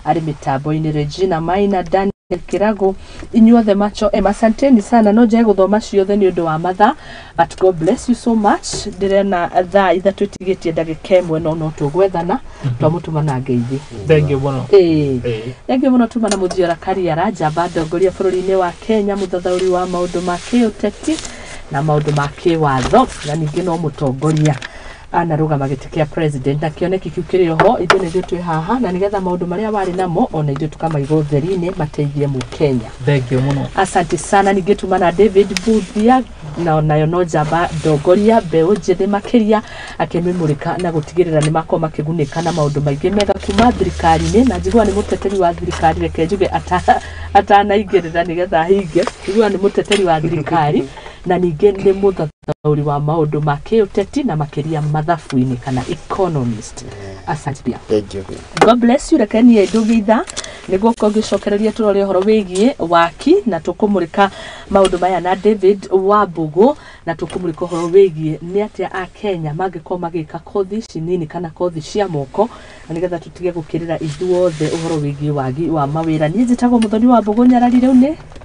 arĩ mĩtambo-inĩ, Regina Maina, Daniel Kirago, inyuothe macho em, asanteni sana. No njage gũthoma ciothe nĩ ũndũ wa mathaa, but God bless you so much. Ndĩrena thaa 3 itigĩtie ndagĩka 1, no tũgwethana twamũtũma ngeithi. Thank you mũno. Ĩĩ. Ĩĩ. Thengiũ mũno. Tuma na Mũthiora Kariara, njamba ndongoria bũrũri-inĩ wa Kenya, mũthathaũri wa maũndũ ma kĩũteti na maũndũ ma kĩwatho, na ningĩ no mũtongoria anarũgama gĩtĩ kĩa president, na kĩoneki kĩu kĩrĩ oho. Ithuĩ nĩthuĩ twĩ haha na nĩgetha maũndũ marĩa warĩ namo ona ithuĩ tũkamaiga ũtheri-inĩ mateithie mũkenya. Thank you mũno. Asante sana. Ningĩ tuma na David Buthia, na nayo no njamba ndongoria mbeũ njĩthĩ makĩria, akĩmĩmũrĩka na gũtigĩrĩra nĩ makorwo makĩgunĩka na maũndũ maingĩ mega kuma thirikari-inĩ, na njiguaga nĩ mũteteri wa thirikari. Reke njuge atanaingĩrĩra nĩgetha hinge, njiguaga nĩ mũteteri wa thirikari na ningĩ nĩ mũthathaũri wa maũndũ ma kĩũteti na makĩria mathabu-inĩ kana economist. Asante pia. Thank you. God bless you. Reke niĩ ndũgie ithaa nĩguo kũngĩcokereria tũrore ũhoro wĩgiĩ waki, na tũkũmũrĩka maũndũ maya na David Wambũgũ, na tũkũmũrĩka ũhoro wĩgiĩ nĩ atĩa a Kenya mangĩkorwo magĩka kothi ici nini kana kothi cia moko, na nĩgetha tũtige gũkĩrĩra ithuothe ũhoro wĩgiĩ wagi wa mawĩra. Niĩ njĩtagwo Mũthoni wa Mbũgũ Nyarari. Rĩu nĩ